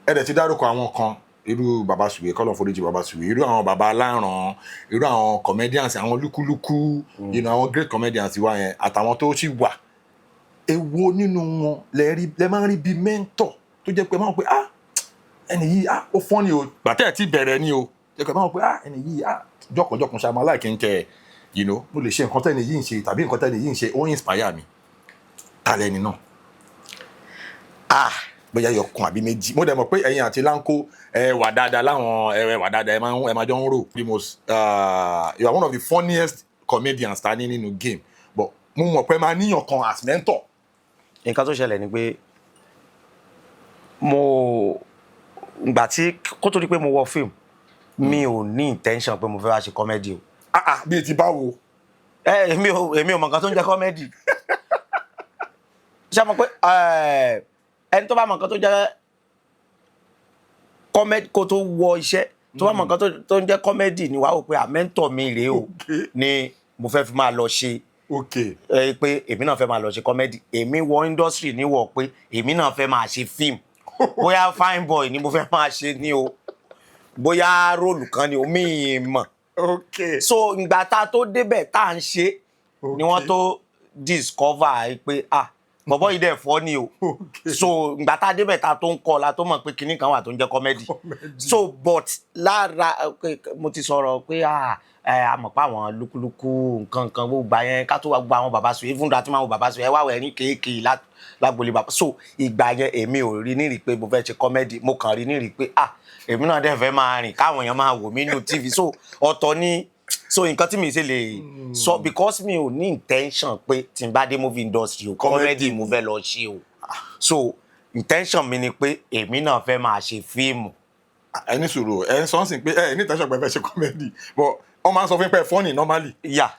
Ẹ dẹ̀ ti dárúkọ àwọn kan, irú Bàbá Sùwé, kọ́lọ̀ foríjì Bàbá Sùwé, irú àwọn Bàbá Aláràn, irú àwọn comedians, àwọn lúkúlúkú, àwọn great comedians wa yẹn àtàwọn tó sì wà. Èwo nínú wọn lẹ rí, lẹ máa ń rí bíi mentor, tó jẹ́ pé máa ń pè, "Ah, ẹni yìí, ah, ó funny o"? Gbàtẹ́ ẹ̀ tí bẹ̀rẹ̀ ni o, jẹ́ pé máa ń pè, "Ah, ẹni yìí, ah, jọkànjọkàn ṣá máa láìkí ń tẹ mo lè ṣe nǹkan tẹ́ni yìí ń ṣe, tàbí nǹkan tẹ́ni yìí ń ṣe, ó inspire mi"? Ta lẹni náà? Ah. Bóyá yọkan àbí méjì. Mo dẹ̀ mọ̀ pé ẹ̀yin àti Láńkó, ẹ wà dáadáa láwọn, ẹ wà dáadáa, ẹ máa jọ ń rò. The most you are one of the funniest comedians ta ní nínú game, but mo mọ̀ pé máa níyàn kan as mentor. Nǹkan tó ṣẹlẹ̀ ni pé mo ìgbà tí kó tó di pé mo wọ fíìmù, mi ò ní intention pé mo fẹ́ wá ṣe comedy o. Ah ah, bíi ti báwo? Ẹ èmi ò mọ nǹkan tó ń jẹ́ comedy. Ṣé mo pé ẹni tó bá mọ nǹkan tó jẹ́ comedy kó tó wọ iṣẹ́, tó bá mọ nǹkan tó ń jẹ́ comedy ni, wàá wò pé à, mentor mi rèé o, ni mo fẹ́ fi máa lọ ṣe pé èmi náà fẹ́ máa lọ ṣe comedy. Èmi wọ industry níwọ̀ pé èmi náà fẹ́ máa ṣe fíìmù, bóyá fine boy ni mo fẹ́ máa ṣe ní o, bóyá role kan ni o, mi ì mọ̀. So ìgbà tá a tó débẹ̀ tá à ń ṣe ni wọ́n tó discover pé, ah, bọ̀bọ̀ yìí dẹ̀ fọ́ ni o. So ìgbà tá a débẹ̀, tá a tó ń kọ́ la tó mọ̀ pé kinní kan wà tó ń jẹ́ comedy. So but lára mo ti sọ̀rọ̀ pé, ah, ẹ a mọ̀ pé àwọn lúkúlúkú nǹkan kan gbogbo yẹn, ká tó wá gbogbo àwọn Bàbá Sùwé, even though a ti máa wo Bàbá Sùwé, ẹ wá wẹ̀ ní kéèké lágbolé bàbá. So ìgbà yẹn, èmi ò rí nírìí pé mo fẹ́ ṣe comedy. Mo kàn rí nírìí pé, ah, èmi náà dẹ̀ fẹ́ máa rìn káwọn èèyàn máa wò mí nínú TV. So ọ̀tọ̀ ni. So nǹkan tí mi ṣe lè sọ, because mi ò ní intention pé tí n bá dé movie industry o, comedy mo fẹ́ lọ ṣe o. So intention mi ni pé èmi náà fẹ́ máa ṣe fíìmù. Ẹ ní sùúrù, ẹ ń sọ ń sìn pé ẹ ní intention pé ẹ fẹ́ ṣe comedy, but wọ́n máa ń sọ fún yín pé funny normally. Yà.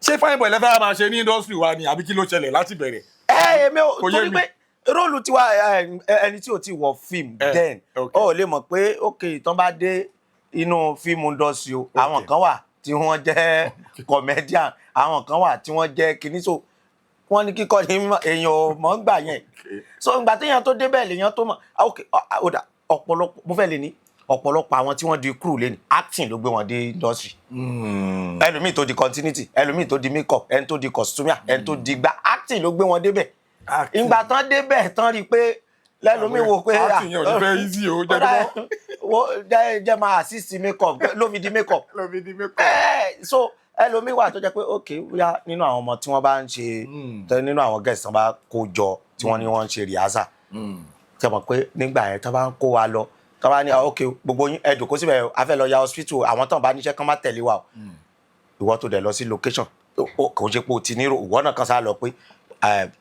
Ṣé fine boy lẹ́fẹ̀ẹ́ máa ṣe ní industry wa ni, àbí kí ló ṣẹlẹ̀ láti bẹ̀rẹ̀? Ẹ èmi ò Kò yé torí mi. pé role tiwa, ẹni tí ò ti wọ fíìmù then ó lè mọ̀ pé ok, tán bá dé inú fíìmù industry o, àwọn kan wà tí wọ́n jẹ́ comedian, àwọn kan wà tí wọ́n jẹ́ kinní. So wọ́n ní kíkọ́ ní mímọ̀, èèyàn ò mọ̀ ń gbà yẹn. So ìgbà téèyàn tó débẹ̀ lèèyàn tó mọ̀. Ah, ok, ó dà, ọ̀pọ̀lọpọ̀, mo fẹ́ lè ní ọ̀pọ̀lọpọ̀ àwọn tí wọ́n di crew lé ní acting ló gbé wọn dé industry. Ẹlòmíì tó di continuity, ẹlòmíì tó di makeup, ẹni tó di costumier, ẹni tó di gbá, acting ló gbé wọn débẹ̀. Ìgbà tán débẹ̀ tán rí i pé lẹ́lòmíì wò pé Acting yẹn ò ní fẹ́ easy o, jẹ́ ó dà, kí wo jẹ́ máa assist makeup, ló fi di makeup. Ló fi di makeup. So ẹlòmíì wà tó jẹ́ pé ok, bóyá nínú àwọn ọmọ tí wọ́n bá ń ṣe nínú àwọn guest tí wọ́n bá kó jọ, tí wọ́n ní wọ́n ń ṣe rehearsal, tí wọ́n mọ̀ pé nígbà yẹn tí wọ́n bá ń kó wa lọ, tí wọ́n bá ní, "Ah, ok, gbogbo yín ẹ dòkó síbẹ̀, a fẹ́ lọ ya hospital, àwọn tán bá níṣẹ́ kán má tẹ̀lé wa o." Ìwọ tó dẹ̀ lọ sí location, kò ń ṣe pé o ti nírò, ìwọ náà kan sá lọ pé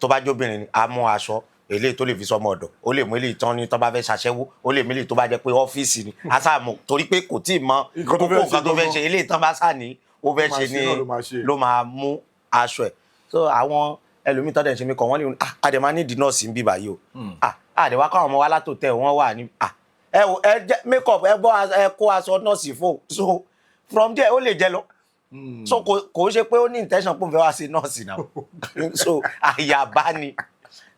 tó bá jóbìnrin ni, a mú aṣọ eléyìí tó lè fi sọmọ ọ̀dọ̀, ó lè mú eléyìí tán ní tó bá fẹ́ ṣaṣẹ́wó, ó lè mú eléyìí tó bá jẹ́ pé ọ́fíìsì ni a sá mú, torí pé kò tí ì mọ Nǹkan tó kókó fẹ́ ṣe nǹkan tó fẹ́ gangan. ṣe. Eléyìí tán bá sá ní ó fẹ́ Máa ṣe ṣe ni náà ló máa ṣe. Ló máa mú aṣọ ẹ̀. So àwọn ẹlòmíì tó dẹ̀ ń ṣe mí kàn, wọ́n lè, "Ah, a dẹ̀ máa ní ìdí nọ́ọ̀sì ń bí báyìí o. Ah, a dẹ̀ wá kọ́ àwọn ọmọ wa látòtẹ́ wọ́n wà ní, ah, ẹ wò, ẹ jẹ́ make up, ẹ bọ́ ẹ kó aṣọ nọ́ọ̀sì fò." So from there, ó lè jẹ lọ. So kò ń ṣe pé ó ní intention pé òun fẹ́ wá sí nọ́ọ̀sì náà. So àyàbá ni.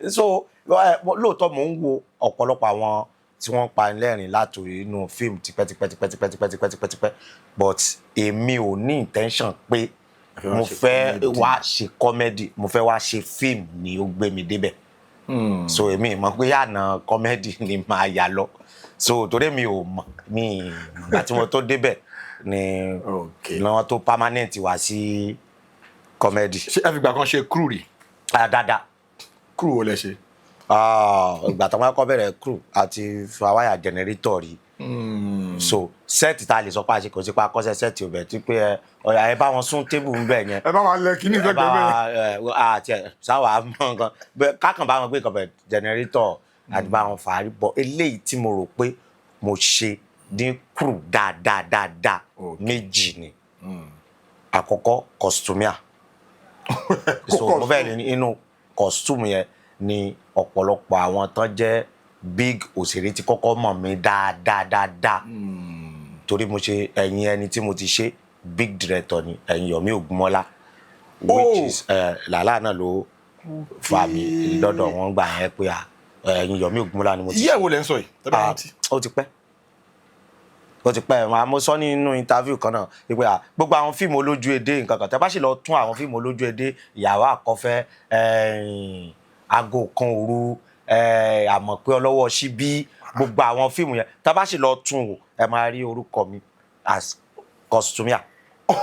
So lóòótọ́ mò ń wo ọ̀pọ̀lọpọ̀ àwọn tí wọ́n pa lẹ́rìn láti inú fíìmù tipẹ́tipẹ́tipẹ́tipẹ́tipẹ́tipẹ́, but èmi ò ní intention pé fẹ́ wá mo ṣe fẹ́ comedy. wá ṣe comedy. Mo fẹ́ wá ṣe fíìmù ni ó gbé mi débẹ̀. So èmi mọ̀ pé àná comedy ni màá yà lọ. So torí mi ò mọ̀ mi ìgbà tí mo tó débẹ̀ ni ni wọ́n tó permanent wá sí comedy. Ṣé ẹ fi gbà kan ṣe crew rí? Ah, dáadáa. Crew wo lẹ ṣe? Ah, ìgbà tó máa kọ́ bẹ̀rẹ̀ crew àti fàwáyà generator rí. So set tá a lè sọ pé a ṣe, kò sí pa akọ́ṣẹ́ set ò bẹ̀ tí pé ẹ ọ̀yà, ẹ bá wọn sún table ń bẹ̀ yẹn. Ẹ bá wa lẹ kíní Ẹ bá sẹ́gbẹ̀ẹ́ bẹ́ẹ̀. wa ẹ àti ẹ sáwà mọ nǹkan bẹ́ẹ̀, kákan bá wọn gbé nǹkan bẹ̀, generator àti bá wọn fà á rí bọ̀. Eléyìí tí mo rò pé mo ṣe ní crew dáadáa dáadáa, méjì ni. Àkọ́kọ́, costumier. So mo fẹ́ ní inú costume yẹn ni ọ̀pọ̀lọpọ̀ àwọn tán jẹ́ big òṣèré ti kọ́kọ́ mọ̀ mí dáadáa dáadáa, torí mo ṣe ẹ̀yìn ẹni tí mo ti ṣe Big director ni ẹ̀yin, Yomi Ògúnmọ́lá, which is Làlá náà ló fà mí lọ́dọ̀ wọn gbà yẹn pé ẹ̀yin Yomi Ògúnmọ́lá ni mo ti Iye wo lẹ ń sọ yìí tẹ́lẹ̀ Ah, rántí? Ó ti pẹ́, ó ti pẹ́. Màá mo sọ nínú interview kan náà wípé gbogbo àwọn fíìmù olójú edé, nǹkan kan tẹ́ bá sì lọ tún àwọn fíìmù olójú edé, Ìyàwó Àkọ́fẹ́, Aago Kan Òru, Àmọ̀ pé Ọlọ́wọ́ Síbí, gbogbo àwọn fíìmù yẹn, tẹ́ bá sì lọ tún wò, ẹ máa rí orúkọ mi as costumier.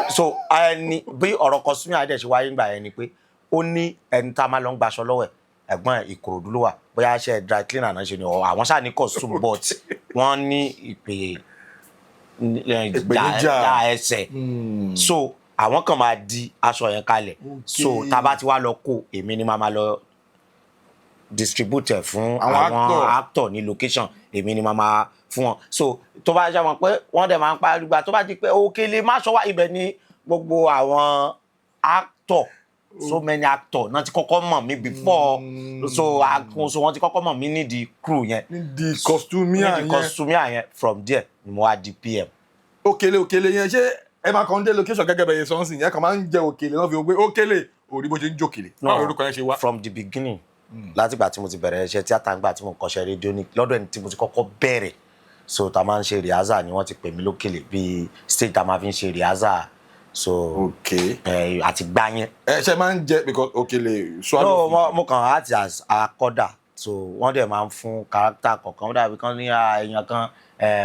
So ẹni bí ọ̀rọ̀ costumier dẹ̀ ṣe wáyé ńgbà yẹn ni pé ó ní ẹni tá a máa lọ ń gbaṣọ lọ́wọ́ ẹ̀, ẹ̀gbọ́n ẹ̀, Ìkòròdú ló wà, bóyá ṣe dry cleaner náà ṣe ni or àwọn ṣáà ní costume, but wọ́n ní ìpè Ìpèníjà. Já ẹsẹ̀, so àwọn kan máa di aṣọ yẹn kalẹ̀. So tá a bá ti wá lọ kó, èmi ni màá máa lọ distribute ẹ̀ fún àwọn àwọn actor. Actor ní location, èmi ni màá máa fún wọn. So tó bá ṣe wọn pé wọ́n dẹ̀ máa ń pariwo, tó bá di pé Òkèlè má ṣọ wá, ibẹ̀ ni gbogbo àwọn actor, so many actor náà ti kọ́kọ́ mọ̀ mí before. So wọ́n ti kọ́kọ́ mọ̀ mí nídìí crew yẹn, nídìí costumier nídìí yẹn. Costumier yẹn. From there ni mo wá di PM. Òkèlè, Òkèlè yẹn, ṣé ẹ máa kàn dé location gẹ́gẹ́ bẹ́ẹ̀ sọ́nsìn yẹn kàn máa ń jẹ òkèlè náà fi wọ́n pé Òkèlè òrí bó ṣe ń jókèlè? Báwo lorúkọ yẹn ṣe wá? From the beginning, látìgbà tí mo ti bẹ̀rẹ̀ iṣẹ́ tíátà, ńgbà tí mo kọ́ṣẹ́ rédíò ní lọ́dọ̀ ẹni tí mo ti kọ́kọ́ bẹ̀rẹ̀, so tá a máa ń ṣe rehearsal ni wọ́n ti pè mí lókèlè, bíi stage tá a máa fi ń ṣe rehearsal, so àti gbá yẹn. Ẹ ṣe máa ń jẹ because òkèlè swallow. No, mo kàn act as akọ́dà, so wọ́n dẹ̀ máa ń fún character kọ̀ọ̀kan. Wọ́n dàbí kan ní èèyàn kan,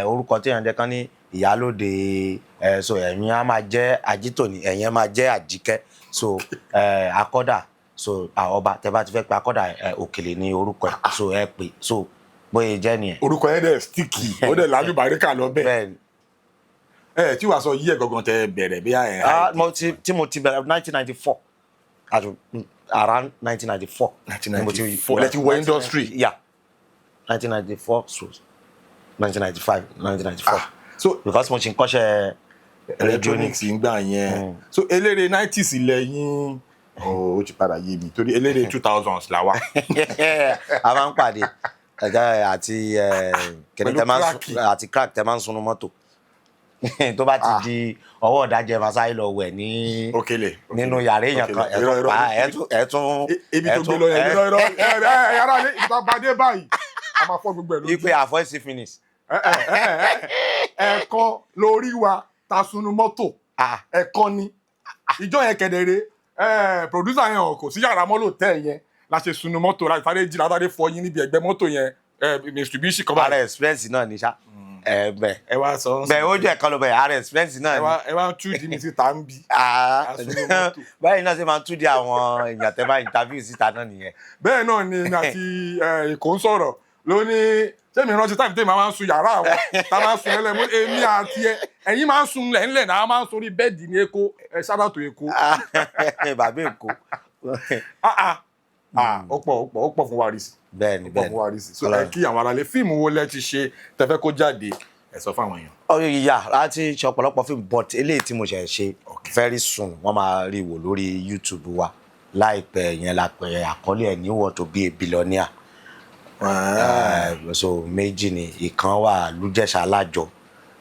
orúkọ tí èèyàn jẹ́ kan ní ìyálóde, so ẹ̀yin á máa jẹ́ Ajítòní, ẹ̀yin á máa jẹ́ Àjíkẹ́. So akọ́dà, so ọba tẹ bá ti fẹ́ pe akọ́dà, Òkèlè ní orúkọ ẹ̀, so ẹ pè, so bóyá jẹ́ nìyẹn. Orúkọ yẹn dẹ̀ sticky, ó dẹ̀ lálùbáríkà lọ bẹ́ẹ̀. Bẹ́ẹ̀ ni. Ẹ tí wàá sọ yí ẹ gangan tẹ bẹ̀rẹ̀ bí ẹ? Ah, mo ti tí mo ti bẹ̀rẹ̀ 1994, àti around 1994. 1994 lẹ ti wọ industry? Yeah, 1994, so 1995, 1994, So because mo ṣe ń kọ́ṣẹ́ rédíò ní. Electronics ń gbà yẹn. So eléré 90s lẹ́yìn. Ó ti padà yé mi torí eléré 2000s là wá. A máa ń pàdé ẹ̀jẹ̀ àti kìnìún Pẹ̀lú tẹ máa ń crack. Àti crack tẹ máa ń sunu mọ́tò, tó bá ti di ọwọ́ ìdájẹ́, máa sáré lọ wẹ̀ ní Òkèlè nínú yàrá èèyàn kan. Irọ́, irọ́. Ẹ̀ tún Ibi tó gbé lọ yẹn, irọ́, irọ́, ẹ ẹ yàrá ilé ibi tó bá dé báyìí, a máa fọ́ gbogbo ẹ̀ lójú. Ipe àfọ́ìsì finish. Ẹ, ẹ, ẹ, ẹ, ẹ̀ẹ̀kan lórí wa ta sunu mọ́tò. Ẹ̀ẹ̀kan ni ìjọ yẹn kẹ̀dẹ̀rẹ̀. Producer yẹn ò kò sí yàrá mọ́ lò tẹ́ yẹn la ṣe sunu mọ́tò, la sáré jí, la sáré fọyín níbi ẹ̀gbẹ́ mọ́tò yẹn, Mitsubishi kan Ara báyìí. Experience náà ni ṣá ẹ bẹ. Ẹ wá sọ ń Bẹ́ẹ̀, ó jẹ́ ẹ̀kan ló bẹ̀, ara experience náà ẹ ni. wá, ẹ wá tú di mi síta ń bí. Asunu mọ́tò. Báyìí náà ṣe máa ń tú di àwọn èèyàn tẹ́ bá interview síta náà nìyẹn. Bẹ́ẹ̀ náà ni èmi àti Èkó ń sọ̀rọ̀ ló ní sẹ́mi rántí time tèmi máa ń sun yàrá àwọn tá a máa ń sun lẹ́lẹ̀ mú èmi àti ẹ, ẹ̀yin máa ń sun lẹ́ńlẹ̀ náà, a máa ń sun orí bẹ́ẹ̀dì ní Èkó. Ẹ ṣáàdà tó Èkó. Bàbá Èkó. Ah ah ah, ó pọ̀, ó pọ̀, ó pọ̀ fún wa rí sí. Bẹ́ẹ̀ ni. Ó pọ̀ Bẹ́ẹ̀ fún wa rí sí. So ẹ Ọlọ́run. kí àwọn aráalé, fíìmù wo lẹ ti ṣe tẹ fẹ́ kó jáde? Ẹ sọ fún àwọn èèyàn. Ọyọ ìyá láti ṣe ọ̀pọ̀lọpọ̀ fíìmù, but eléyìí tí mo ṣẹ̀ ṣe, very soon wọ́n máa rí wò lórí YouTube wa láìpẹ́. Yẹn la pè àkọlé ẹ̀ ní Want to Be a Billionaire. So méjì ni, ìkan wà Lújẹ̀ṣà Alájọ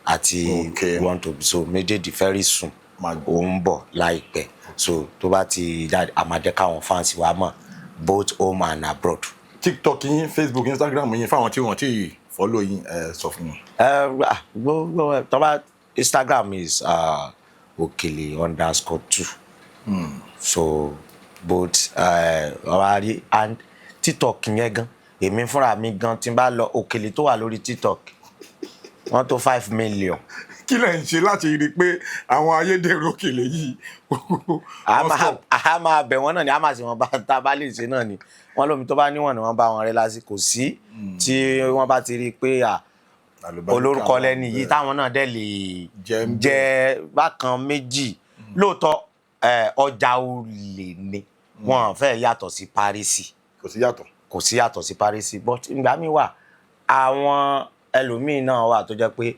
àti Want to Be, so méjèèjì very soon ó ń bọ̀ láìpẹ́. So tó bá ti jáde, a máa jẹ́ káwọn fans wa mọ̀, both home and abroad. TikTok yín, Facebook, Instagram yín, fáwọn tí wọ́n ti follow yín, ẹ sọ fún wọn. Gbogbo tó bá Instagram is Okele_2. So both ọba rí and TikTok yẹn gan, èmi fúnra mi gan tí n bá lọ, Òkèlè tó wà lórí TikTok, wọ́n tó 5 million. Kí lẹ̀ ń ṣe láti rí i pé àwọn ayédèrú Òkèlè yìí A wọ́n máa stop? A máa bẹ̀ wọ́n náà ni, a máa sì wọ́n bá tá a bá lè ṣe náà ni wọ́n lómi tó bá níwọ̀n ni wọ́n bá wọn rẹ́ lásìkò sí tí wọ́n bá ti rí i pé à Àlùbáríkà olórúkọ wà lẹ́ni yìí bẹ́ẹ̀. Táwọn náà dẹ̀ lè Jẹ́ ń bẹ̀. Jẹ́ bákan méjì lóòótọ́, ọjà olè ni wọ́n fẹ́ yàtọ̀ sí Paris. Kò sí yàtọ̀. Kò sí yàtọ̀ sí Paris, but ìgbà mi wà, àwọn ẹlòmíín náà wà tó jẹ́ pé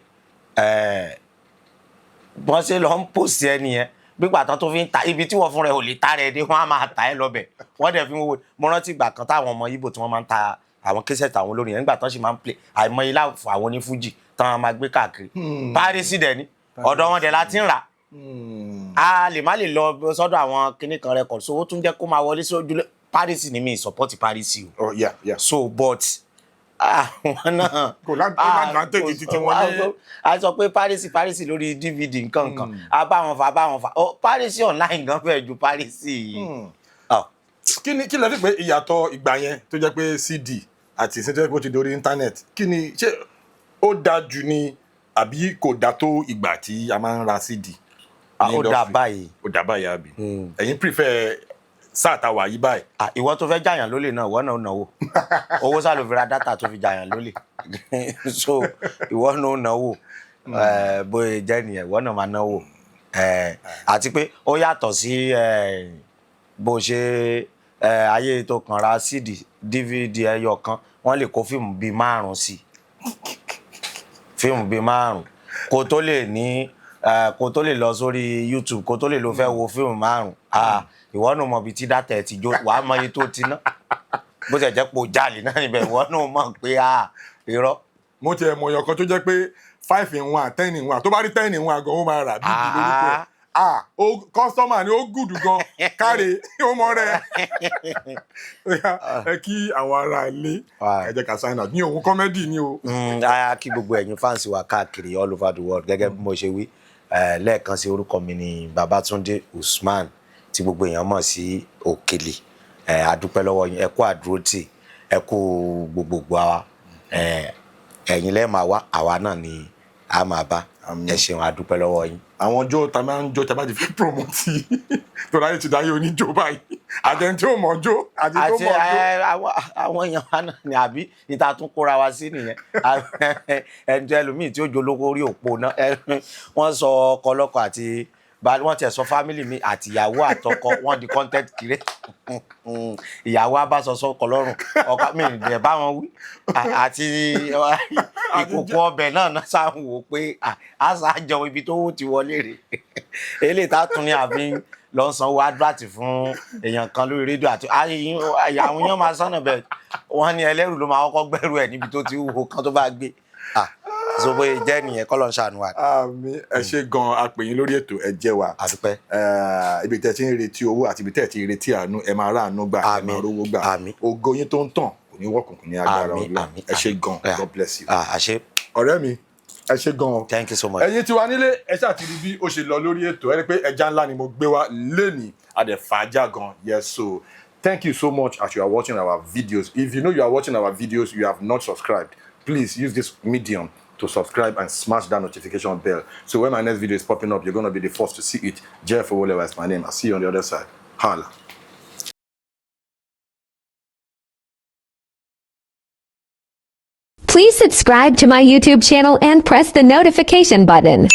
bọ́n ṣe lọ ń pòsì ẹni yẹn gbígbà tán tó fi ń ta ibi tí wọ́n fúnra ẹ̀ ò lè ta rẹ̀ dé, wọ́n á máa ta ẹ́ lọ́bẹ̀, wọ́n dẹ̀ fi ń wo. Mo rántí ìgbà kan táwọn ọmọ Ìgbò tí wọ́n máa ń ta àwọn cassette àwọn olórin yẹn, nígbà tán sì máa ń play àìmọye láàfọ̀ àwọn onífújì táwọn máa gbé káàkiri. Paris dẹ̀ ni ọ̀dọ̀ wọn dẹ̀ la ti ń rà. A lè má lè lọ sọ́dọ̀ àwọn kinní kan record, so ó tún jẹ́ kó máa wọlé sójú. Piracy ni, mi support piracy o. Oh yeah yeah. So but àwọn náà Kò ó l'advantage títí wọn ní- A sọ pé piracy, piracy lórí DVD nǹkan nǹkan, a bá wọn fà, a bá wọn fà. Oh, piracy online gan fẹ́ ju piracy. Oh. Kí ni, kí lẹ fi pé ìyàtọ̀ ìgbà yẹn tó jẹ́ pé CD àti ìsìn tó jẹ́ pé ó ti dorí internet? Kí ni, ṣé ó dáa jù ni àbí kò dáa tó ìgbà tí a máa ń ra CD Ah, ní ó dáa industry? báyìí. Ó dáa báyìí, àbí ẹ̀yin prefer sáà tá a wà yí báyìí? Ah, ìwọ tó fẹ́ jàyàn lólè náà, ìwọ náà ó náwó owó sá ló fi ra data tó fi jàyàn lólè, so ìwọ náà ó náwó. Bóyá jẹ́ nìyẹn, ìwọ náà máa náwó. Àti pé ó yàtọ̀ sí bó ṣe ayé tó kàn ra CD, DVD ẹyọ kan, wọ́n lè kó fíìmù bíi márùn-ún sí, fíìmù bíi márùn, kó tó lè ní kó tó lè lọ sórí YouTube, kó tó lè lọ fẹ́ wo fíìmù márùn. Ah, ìwọ náà mọ ibi tí data ẹ ti jó, wàá mọ iye tó ti ná, bó ṣe jẹ́ pé o jalè náà níbẹ̀, ìwọ náà mọ̀ pé ah, irọ́. Mo tiẹ̀ mọ̀ ọ̀yàn kan tó jẹ́ pé 5 in 1, 10 in 1, tó bá rí 10 in 1 gan, ó máa rà bíbí lórúkọ ẹ̀. Ah, ó customer ni, ó gùdù gan, káre, ó mọ rẹ. Ó yá, ẹ kí àwọn ará ilé. Ẹ jẹ́ ká sign out ní òun comedy ni o. A kí gbogbo ẹ̀yin fans wa káàkiri all over the world. Gẹ́gẹ́ bí mo ṣe wí lẹ́ẹ̀kan sí, orúkọ mi ni Babatunde Usman, tí gbogbo èèyàn mọ̀ sí Òkèlè. A dúpẹ́ lọ́wọ́ yín, ẹ kú àdúrótì, ẹ kú gbogbogbò àwa. Ẹ̀yin lẹ́ẹ̀ máa wá, àwa náà ni a máa bá. Àmín. Ẹ ṣeun, a dúpẹ́ lọ́wọ́ yín. Àwọn jó ta máa ń jó ta bá ti fi promote tó láyé ti dáyé oníjó báyìí, àtẹni tí ó mọ̀ jó àti tó Àti mọ̀ jó. Àwọn èèyàn wa náà ni, àbí níta tún kóra wa sí nìyẹn. Ẹni tó ẹlòmíì tí ó jolówó orí òpó náà, wọ́n sọ ọkọ lọ́kọ àti wọ́n tiẹ̀ sọ family mi àti ìyàwó àtọkọ wọ́n di content creator. Ìyàwó abáṣọ sọkọ lọ́rùn, ọkọ mi ìdẹ̀ bá wọn wí. Àti ìkòkò ọbẹ̀ náà náà sáà ń wò pé à sá jọ ibi tó wò ti wọlé rè eléyìí tá a tún ní àfi lọ sanwó advert fún èèyàn kan lórí rédíò àti àwọn èèyàn máa sọnà bẹ́ẹ̀. Wọ́n ní ẹlẹ́rù ló máa kọ́kọ́ gbẹ́rù ẹ̀ níbi tó ti wúwo kan tó bá gbé. So bóyá jẹ́ nìyẹn, kọ́ ló ń ṣàánú wa. Àmín. Ẹ ṣe gan, a pè yín lórí ètò, ẹ jẹ́ wa. Àdúpẹ́. Ibi tẹ́ ti ń retí owó àti ibi tẹ́ ti ń retí àánú, ẹ máa ráàánú gbà, ẹ máa Àmín. rówó gbà. Àmín. Ògo yín tó ń tàn kò ní wọ́kùnkùn ní agbára Àmín. Ọlọ́run. Àmín. Ẹ ṣe gan. Yeah. God bless you. Ah, àṣé. Ọ̀rẹ́ mi, ẹ ṣe gan. Thank you so much. Ẹ̀yin tí wà nílé, ẹ ṣáà ti rí bí ó ṣe lọ lórí ètò. Ẹ rí pé ẹja ńlá ni mo gbé wá lénìí, adẹ̀fàájà gan. Yes, so thank you so much as you are watching our videos. If you know you are watching our videos, you have not subscribed, please use this medium to subscribe and smash that notification bell, so when my next video is popping up, you're gonna be the first to see it. Jeff Owolewa is my name. I'll see you on the other side. Holla. Please subscribe to my YouTube channel and press the notification button.